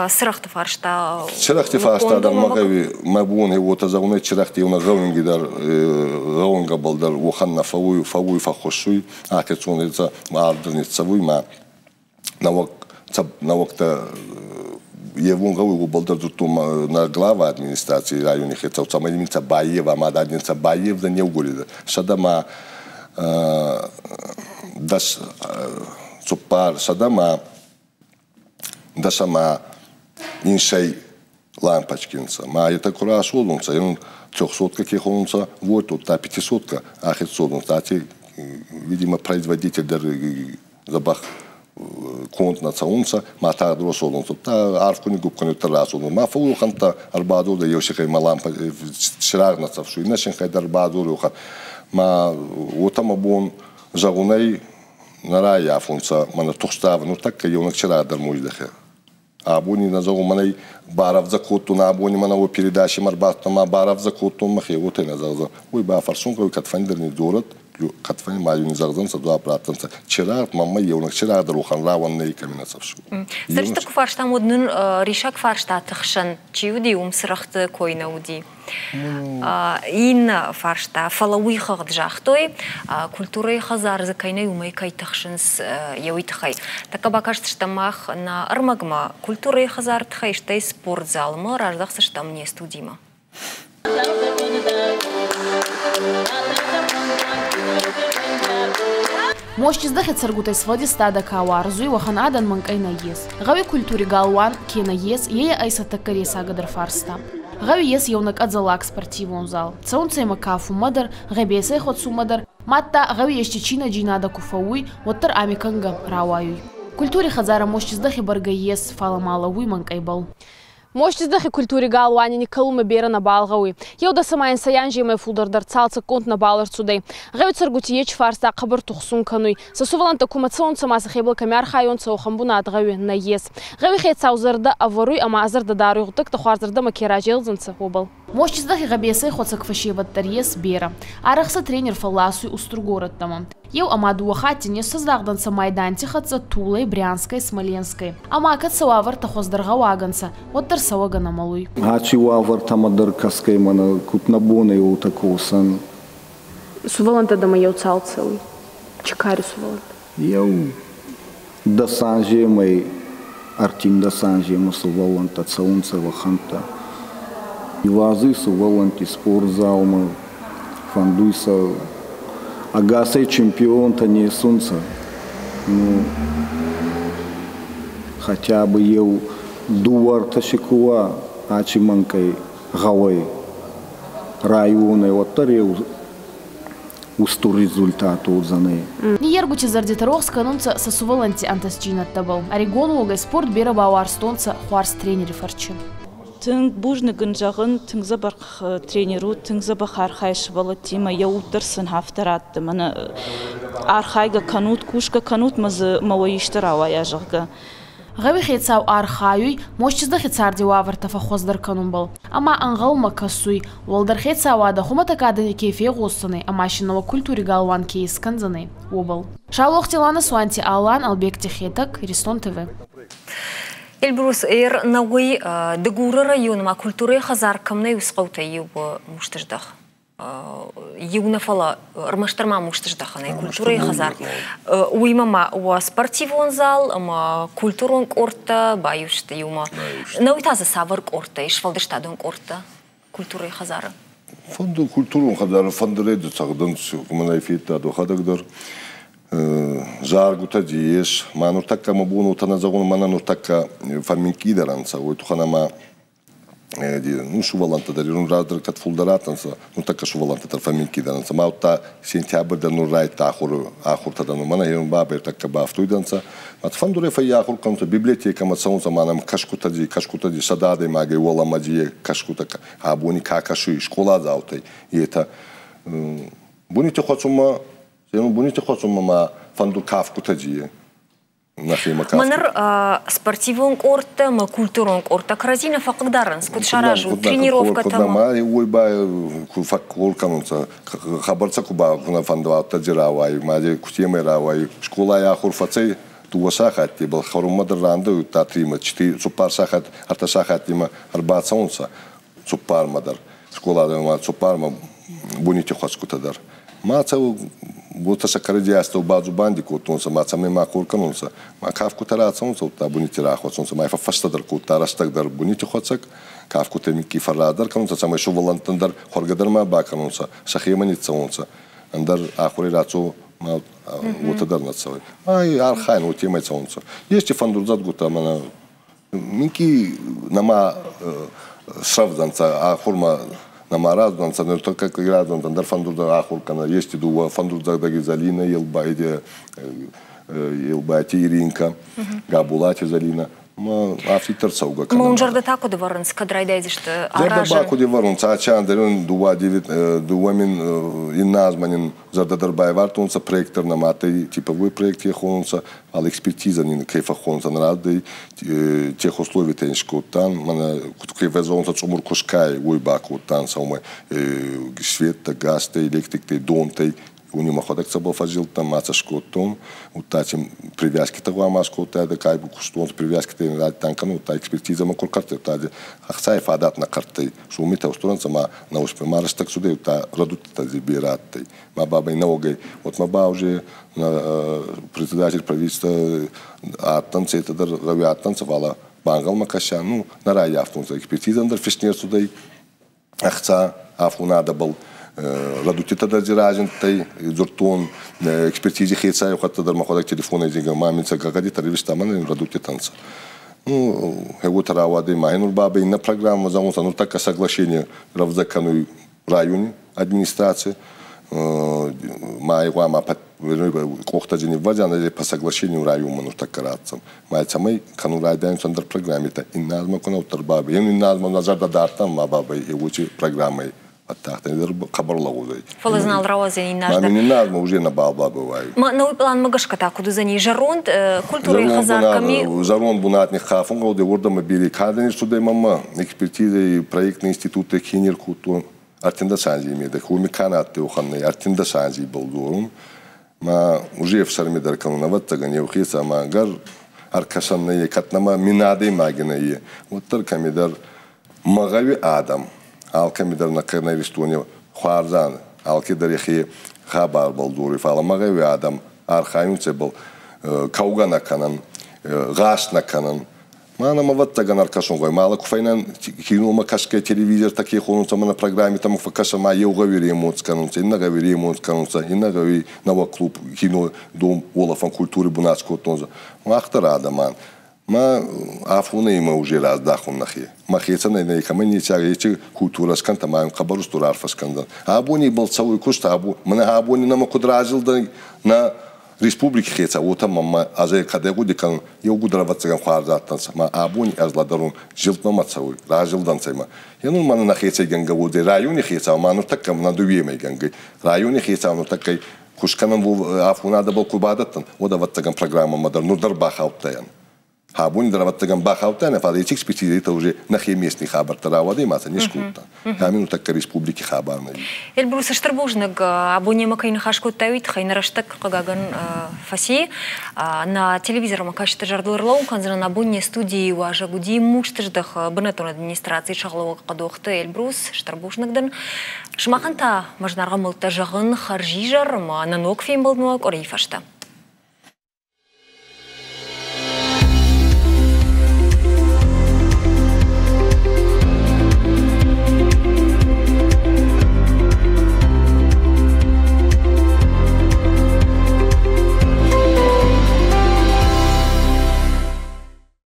Цырӕгъты фарста. Цырӕгъти фарста дӕр ма гъӕуи мӕ бон уотӕ зӕгъун, цирӕгъти еунӕг гъӕунги дӕр гъӕунгӕбӕл дӕр уӕхӕн нӕ фӕууй, фӕууй, фӕххуссуй, ӕхецон ардӕр ниццӕвуй ма нӕуӕг нӕуӕгтӕ евун гъӕуй, уобӕл дӕр дзурдтон нӕ глава администраций райони хецау, цӕмӕй мин цӕ байева, ма дадин цӕ байевдӕн еугуридӕр. 114 117 лампочки нцӕ. Ма етӕ ку расодунцӕ, ен трехсотка ке хонунцӕ, вот та пятисотка ахед содунцӕ. Ати, видимо, производитель дӕр дзӕбӕх конд нӕ цӕунцӕ, ма тагъд расодунцӕ. Та арф ку ниггупп кӕнуй, расодун. Ма фӕууӕхӕнттӕ ӕрбадзордӕ еу сихӕй ма лампа цирагъ нӕ цӕфсуй, иннӕ синхӕй дӕр ӕрбадзоруй уӕхӕн. Ма уотӕ мӕ бон зӕгъунӕй нӕ раййафунцӕ мӕнӕ тухстав нуртӕккӕ еунӕг цирагъ дӕр муздӕхе. Абони нӕ зӕгъун, мӕнӕй барӕвдзӕ кодтон, абони мӕнӕ уой передачи ӕрбадтӕн, ма барӕвдзӕ кодтон мӕхе, уотӕ нӕ зӕгъдзӕн. Уой бафӕрсун гъӕуй, кӕдфӕндӕр ниддзорӕд, кӕдфӕнди ма ин зӕгъдзӕнцӕ, дзуапп раттӕнцӕ. Цирагъ мӕмӕ еунӕг цирагъ дӕр уӕхӕн рауӕн нӕй, кӕми нӕ цӕфсуй. Цӕрджыты куы фарстам, уӕд нын риссаг фарстаты хсӕн чи уыди, уым цырӕгъты кой нӕ уыди. Иннӕ фарста, фӕлӕ уый хыгъд загътой, культурӕйы хӕдзар дзы кӕй нӕй, уымӕй кӕй тыхсынц, йӕ уый тыххӕй. Тӕккӕ бакастыстӕм мах нӕ ӕрмӕгмӕ культурӕйы хӕдзары тыххӕй, стӕй спортзалмӕ раздӕхдзыстӕм не студимӕ. Мосчиздӕхи цӕргутӕй сфӕлдистадӕ ка уарзуй, уӕхӕн адӕн мӕнкъӕй нӕййес. Гъӕуи культури галуан ке нӕййес, е ӕй сӕ тӕккӕ ресагӕдӕр фарста. Гъӕуи ес еунӕг ӕдзӕллаг спортивон зал. Цӕунцӕ имӕ кафунмӕ дӕр, гъӕбесӕй хуӕцунмӕ дӕр, мадта гъӕуи ести чинӕджийнадӕ ку фӕууй, уӕддӕр ами кӕнгӕ рауайуй. Культури хӕдзарӕ Мостиздӕхи бӕргӕ ес, фал ма лӕууй мӕнкъӕйбӕл. Мостиздӕхи культури галуани никкӕлунмӕ берӕ нӕбал гъӕуй. Еу дӕс ӕма инсӕй анземӕй фулдӕр дӕр цалцӕггонд нӕбал ӕрцудӕй. Гъӕуи цӕргути ечи фарста хъӕбӕр тухсун кӕнуй. Сӕ сувӕллӕнттӕ кумӕ цӕунцӕ ма сӕхебӕл кӕми архайонцӕ, уӕхӕн бунат гъӕуи нӕййес. Гъӕуи хецау зӕрдӕ ӕвӕруй ӕма ӕ зӕрдӕ даруй гъуддӕгтӕ хуарзӕрдӕмӕ ке разелдзӕнцӕ, уобӕл. Мостиздӕхи гъӕбесӕй хуӕцӕг фӕсевӕд дӕр ес берӕ. Арӕх сӕ тренер фӕлласуй устур горӕттӕмӕ. Еу ӕма дууӕ хатти не сӕздагъдӕнцӕ майданти хӕццӕ Тулӕй, Брянскӕй, Смоленскӕй. Ӕма кӕд сӕ уавӕртӕ хуӕздӕр гъӕуагӕ нцӕ, уӕддӕр цӕуӕгӕ нӕ мӕлуй. Аци уавӕртӕмӕ дӕр кӕсгӕй мӕнӕ куд нӕ бон ӕй, уотӕ косӕн. Сувӕллӕнттӕ дӕмӕ еу цал цӕуй? Чи кари сувӕллӕнттӕ? Еу дӕс анземӕй ӕртиндӕс анземӕ сувӕллӕнттӕ цӕунцӕ уӕхӕнттӕ. Ивазуй сувӕллӕнтти спортзалмӕ, фӕндуй сӕ ӕгасӕй чемпионтӕ не сунцӕ. Ну, хотя бы еу дууӕ-ӕртӕ си ку уа ачи мӕнкъӕй гъӕуӕй, районӕй, уӕддӕр еу устур результат уодзӕнӕй. Ниййергути зӕрдитӕ рохс кӕнунцӕ сӕ сувӕллӕнтти ӕнтӕстдзийнӕдтӕбӕл. Ӕригон уогӕй спорт берӕ бауарзтонцӕ хуарз тренери фӕрчи. Тынг бузныг ын зӕгъын, тынг дзӕбӕх тренер у, тынг дзӕбӕх архайы сывӕллӕттимӕ, йӕ уд дӕр сын афтӕ радты. Мӕнӕ архайгӕ кӕнут, кусгӕ кӕнут, мӕ дзы мӕ уӕ исты рауайа, зӕгъгӕ. Гъӕуи хецау архайуй Мостиздӕхи царди уавӕртӕ фӕххуӕздӕр кӕнунбӕл ӕма ӕнгъӕлмӕ кӕсуй, уӕлдӕр хецауадӕ хумӕтӕг адӕни ке фегъосдзӕнӕй ӕма си нӕуӕг культури галуан ке искӕндзӕнӕй, уобӕл. Саулохти Лана, Суанти Алан, Албегти Хетӕг, Иристон ТВ. Эльбрус эр нӕуый Дыгуры районмӕ культурӕйы хӕдзар кӕм нӕй, уыцы хъӕутӕй иу мустыздӕх. Иу нӕ фӕлӕ ӕрмӕстдӕр ма мустыздӕхӕнӕй культурӕйы хӕдзар. Уыимӕ ма уӕ спортивон зал ӕмӕ культурон къордтӕ баиу сты иумӕ. Нӕуый та дзы цавӕр къордтӕ ис, сфӕлдыстадон къордтӕ культурӕйы хӕдзары? Фӕнды культурон хӕдзары фӕндырӕй цӕгъдынц, уымӕн ӕй федта дӕхӕдӕг дӕр. Заргутӕ ди ес. Ма нуртӕккӕ мӕ бон уотӕ нӕ зӕгъун, мӕнӕ нуртӕккӕ фӕмминкъийдӕр ӕнцӕ, уой туххӕн ӕма ну, сувӕллӕнттӕ дӕр ирон раздӕр кӕд фулдӕр адтӕнцӕ, нуртӕккӕ сувӕллӕнттӕ дӕр фӕмминкъийдӕр ӕнцӕ. Ма удта сентябрь дӕр нур райдта ахуртӕ дӕр мӕнӕ ирон бабӕй тӕккӕ бафтуйдӕнцӕ. Ма фӕндурӕй фӕййахур кӕнунцӕ, библиотекӕмӕ цӕунцӕ, ма нӕм кӕсгутӕ ди 100 адӕймагей уӕлӕмӕ ди кӕсгутӕ абони ка кӕсуй скъоладзаутӕй, етӕ бунити хуӕцунмӕ, бунити хуӕцунмӕ ма фӕндур кафгутӕ ди нӕхимӕ кафгутӕ. Мӕнӕр спортивон къордтӕ ӕмӕ культурон къордтӕ кӕрӕдзи нӕ фӕхъыгдарынц, куыд саразут тренировкӕтӕ? Ма уой ба ку фӕхъхъор кӕнунцӕ, хабӕрцӕ ку ба ку нӕ фӕндуа, ди рауай, ма ди кутемӕй рауай, скъолай ахур фӕцӕй дууӕ сахаттебӕл хӕрунмӕ дӕр рандӕуидта тримӕ, цуппар сахат, ӕртӕ сахаттемӕ ӕрбацӕунцӕ цуппармӕ дӕр. Скъоладӕмӕ цуппармӕ бунити хуӕцгутӕ дӕр. Ма цӕу уотӕ сӕ кӕрӕдзи астӕу бадзубанди кодтонцӕ, ма цӕмӕй ма хъор кӕнунцӕ. Ма кафгутӕ рацӕунцӕ, удта бунити рахуӕцунцӕ. Ма фӕффӕстӕдӕр кодта рӕстӕг дӕр бунити хуӕцӕг. Кафгутӕ микки фӕрраздӕр кӕнунцӕ, цӕмӕй сувӕллӕнттӕн дӕр хуӕргӕ дӕр ма бакӕнунцӕ, сӕхемӕ ниццӕунцӕ. Ӕндӕр ахури рацо ма уотӕ дӕр нӕ цӕуй. Ма архайӕн уотемӕй цӕунцӕ. Ести фӕндурдзӕдгутӕ мӕнӕ минкъий нӕма срӕвдзӕнцӕ ахурмӕ нӕма раздӕнцӕ, нуртӕккӕ раздӕнцӕ, ӕндӕр фӕндурдзӕг ахур кӕнӕ. Ести дууӕ фӕндурдзӕгъдӕги Залина, Елбайти Иринка, Габулати Залина. Ма афтиддӕр цӕугӕ кӕнӕм. Мон зӕрдӕ та куыд ӕвӕрынц, кӕд райдайдзысты Зӕрдӕ ба аразын? куд ӕвӕрунцӕ, ачи дууӕ 2000 иннӕ азмӕ нин зӕрдӕ дӕр байвардтонцӕ, проект дӕр нӕма адтӕй, типовой проект ке хонунцӕ, фал экспертиза нин ке фӕххонунцӕ, нӕ радӕй техусловитӕ ин скодтан, мӕнӕ куд ке везонцӕ цъумур кускай, уой бакодтан сӕумӕ светтӕ, газтӕ, электриктӕ, донтӕй, уни мӕхуӕдӕг цӕбӕл фӕззилдтӕн, ма цӕ скодтон, удта ци привязкитӕ гъӕуама скодтайдӕ, кай кустонцӕ привязкитӕ райдтан кӕнун, удта экспертизӕмӕ ку рхъӕрттӕй, удта ӕхцай фадат нӕ хъӕрттӕй, суммитӕ устурӕнцӕ ма нӕ успе, ма рӕстӕг цудӕй, удта рӕдудтитӕ дзи берӕ адтӕй. Ма бабӕй нӕуӕгӕй, вот ма ба уже председатель правительства адтӕнцӕ, етӕ дӕр гъӕуи адтӕнцӕ, фалӕ бангъӕлмӕ кӕсӕн, ну, нӕ раййафтонцӕ. Экспертизӕн дӕр фист не рцудӕй ӕхца афонадӕбӕл. Рӕдудтитӕ дӕр дзи разиндтӕй, дзурдтон экспертизи хецауи хӕццӕ дӕр мӕхуӕдӕг телефонӕй зингӕ, ма мин сӕ гӕгъӕдитӕ ривиста, мӕнӕн рӕдудтитӕ нцӕ. Ну, уотӕ рауадӕй, ма нур бабӕй иннӕ программа зӕгъунцӕ, нуртӕккӕ соглашение рӕвдзӕ кӕнуй райони администраци, ма гъуама Къохтӕ ниввӕдзиан по соглашению районмӕ нуртӕккӕ ратдзӕн. Ма цӕмӕй кӕнун райдайунцӕ ӕндӕр программитӕ. Иннӕ азмӕ ку нӕуддӕр бабӕй. Иннӕ азмӕ нӕ зӕрдӕ дардтан ма бабӕй еуци программӕй ӕдтахтӕн дӕр хъӕбӕр лӕгъузӕй. Фӕлӕ дзы нал рауадзӕн иннӕ аз дӕр. Ма иннӕ азмӕ уже нӕбал бабӕй уай. Ма науи пъланмӕ гӕсгӕ та куыд уыдзӕни зӕронд культурӕйы хӕдзар кӕми? Зӕронд бунат ниххафун гъӕуй, уордӕмӕ бере кадӕ не рцудӕй мӕмӕ. Экспертизӕй проектный институттӕ ке не ркодтон 13 анзи медӕг, уоми ка нӕ адтӕй, уӕхӕн нӕй, 13 анзи ибӕл дзорун. Ма уже ӕфсӕрми дӕр кӕнун, ӕвӕццӕгӕн, еу хецӕ ма ӕгӕр ӕркӕсӕн нӕййе, кӕд нӕмӕ мин адӕймаги нӕййе, уӕддӕр кӕмидӕр мӕ гъӕуи адӕм, алкӕмидӕр нӕ нӕ Иристони хуарзан, алкедӕр ӕхе хабарбӕл дзоруй, фал мӕ гъӕуи адӕм архайунцӕ бал кӕугӕ нӕ кӕнӕн, гъаст нӕ кӕнӕн. Ма нӕмӕ ӕвӕццӕгӕн ӕркӕсун гъӕуй. Мала ку фӕйнӕн киномӕ кӕсгӕ телевизортӕ ке хонунцӕ, мӕнӕ программитӕмӕ фӕккӕсӕ, ма еу гъӕуи ремонт кӕнунцӕ, иннӕ гъӕуи ремонт кӕнунцӕ, иннӕ гъӕуи нӕуӕг клуб, кино, дом, уолӕфӕн культури бунат скодтонцӕ. Мах дӕр адӕмӕн ма афонӕ имӕ уже раздахун нӕхе. Мӕхецӕн ӕй некӕмӕн неци ечи культурӕ скӕнтӕ, ма ин хъӕбӕр устур арфӕ скӕндзӕн. Абони ибӕл цӕуй куст, або, мӕнӕ абони нӕмӕ куд разилдӕй нӕ республики хецау, уотӕ мӕмӕ ӕз кӕдӕй гъуди кӕнун, еугудӕр ӕвӕццӕгӕн хуарз адтӕнцӕ, ма абони ӕз лӕдӕрун, зилдмӕ ма цӕуй, разилдӕнцӕ имӕ. Е нур мӕнӕ нӕхецӕй гӕнгӕ уодзӕй райони хецау, ма нуртӕккӕ нӕ дууемӕй гӕнгӕй. Райони хецау нуртӕккӕ кускӕнӕн афонадӕбӕл ку бадӕттӕн, уӕд ӕвӕццӕгӕн программӕмӕ дӕр нур дӕр бахаудтайан. Абони дӕр ӕвӕццӕгӕн бахаудтайан, фал еци экспертизӕтӕ уже нӕхе местный хабӕрттӕ рауадӕй ма сӕ не скодта. Ами нуртӕккӕ республики хабар нӕй. Эльбрус, стыр бузныг, абон немӕ кӕй ныхас кодтай, уый тыххӕй. Нӕ рӕстӕг, хъыгагӕн, фӕци. Нӕ телевизормӕ кӕсджыты зӕрдыл ӕрлӕууын кӕндзынӕн, абон не студийы уазӕг уыди Мустыздӕхы бынӕттон администрацийы сӕргълӕууӕг Хъӕдохты Эльбрус. Стыр бузныг дын. Сымахӕн та мӕ зынаргъ ӕмбӕлттӕ зӕгъын хӕрзизӕр ӕмӕ нӕ ног фембӕлдмӕ къуырийы фӕстӕ.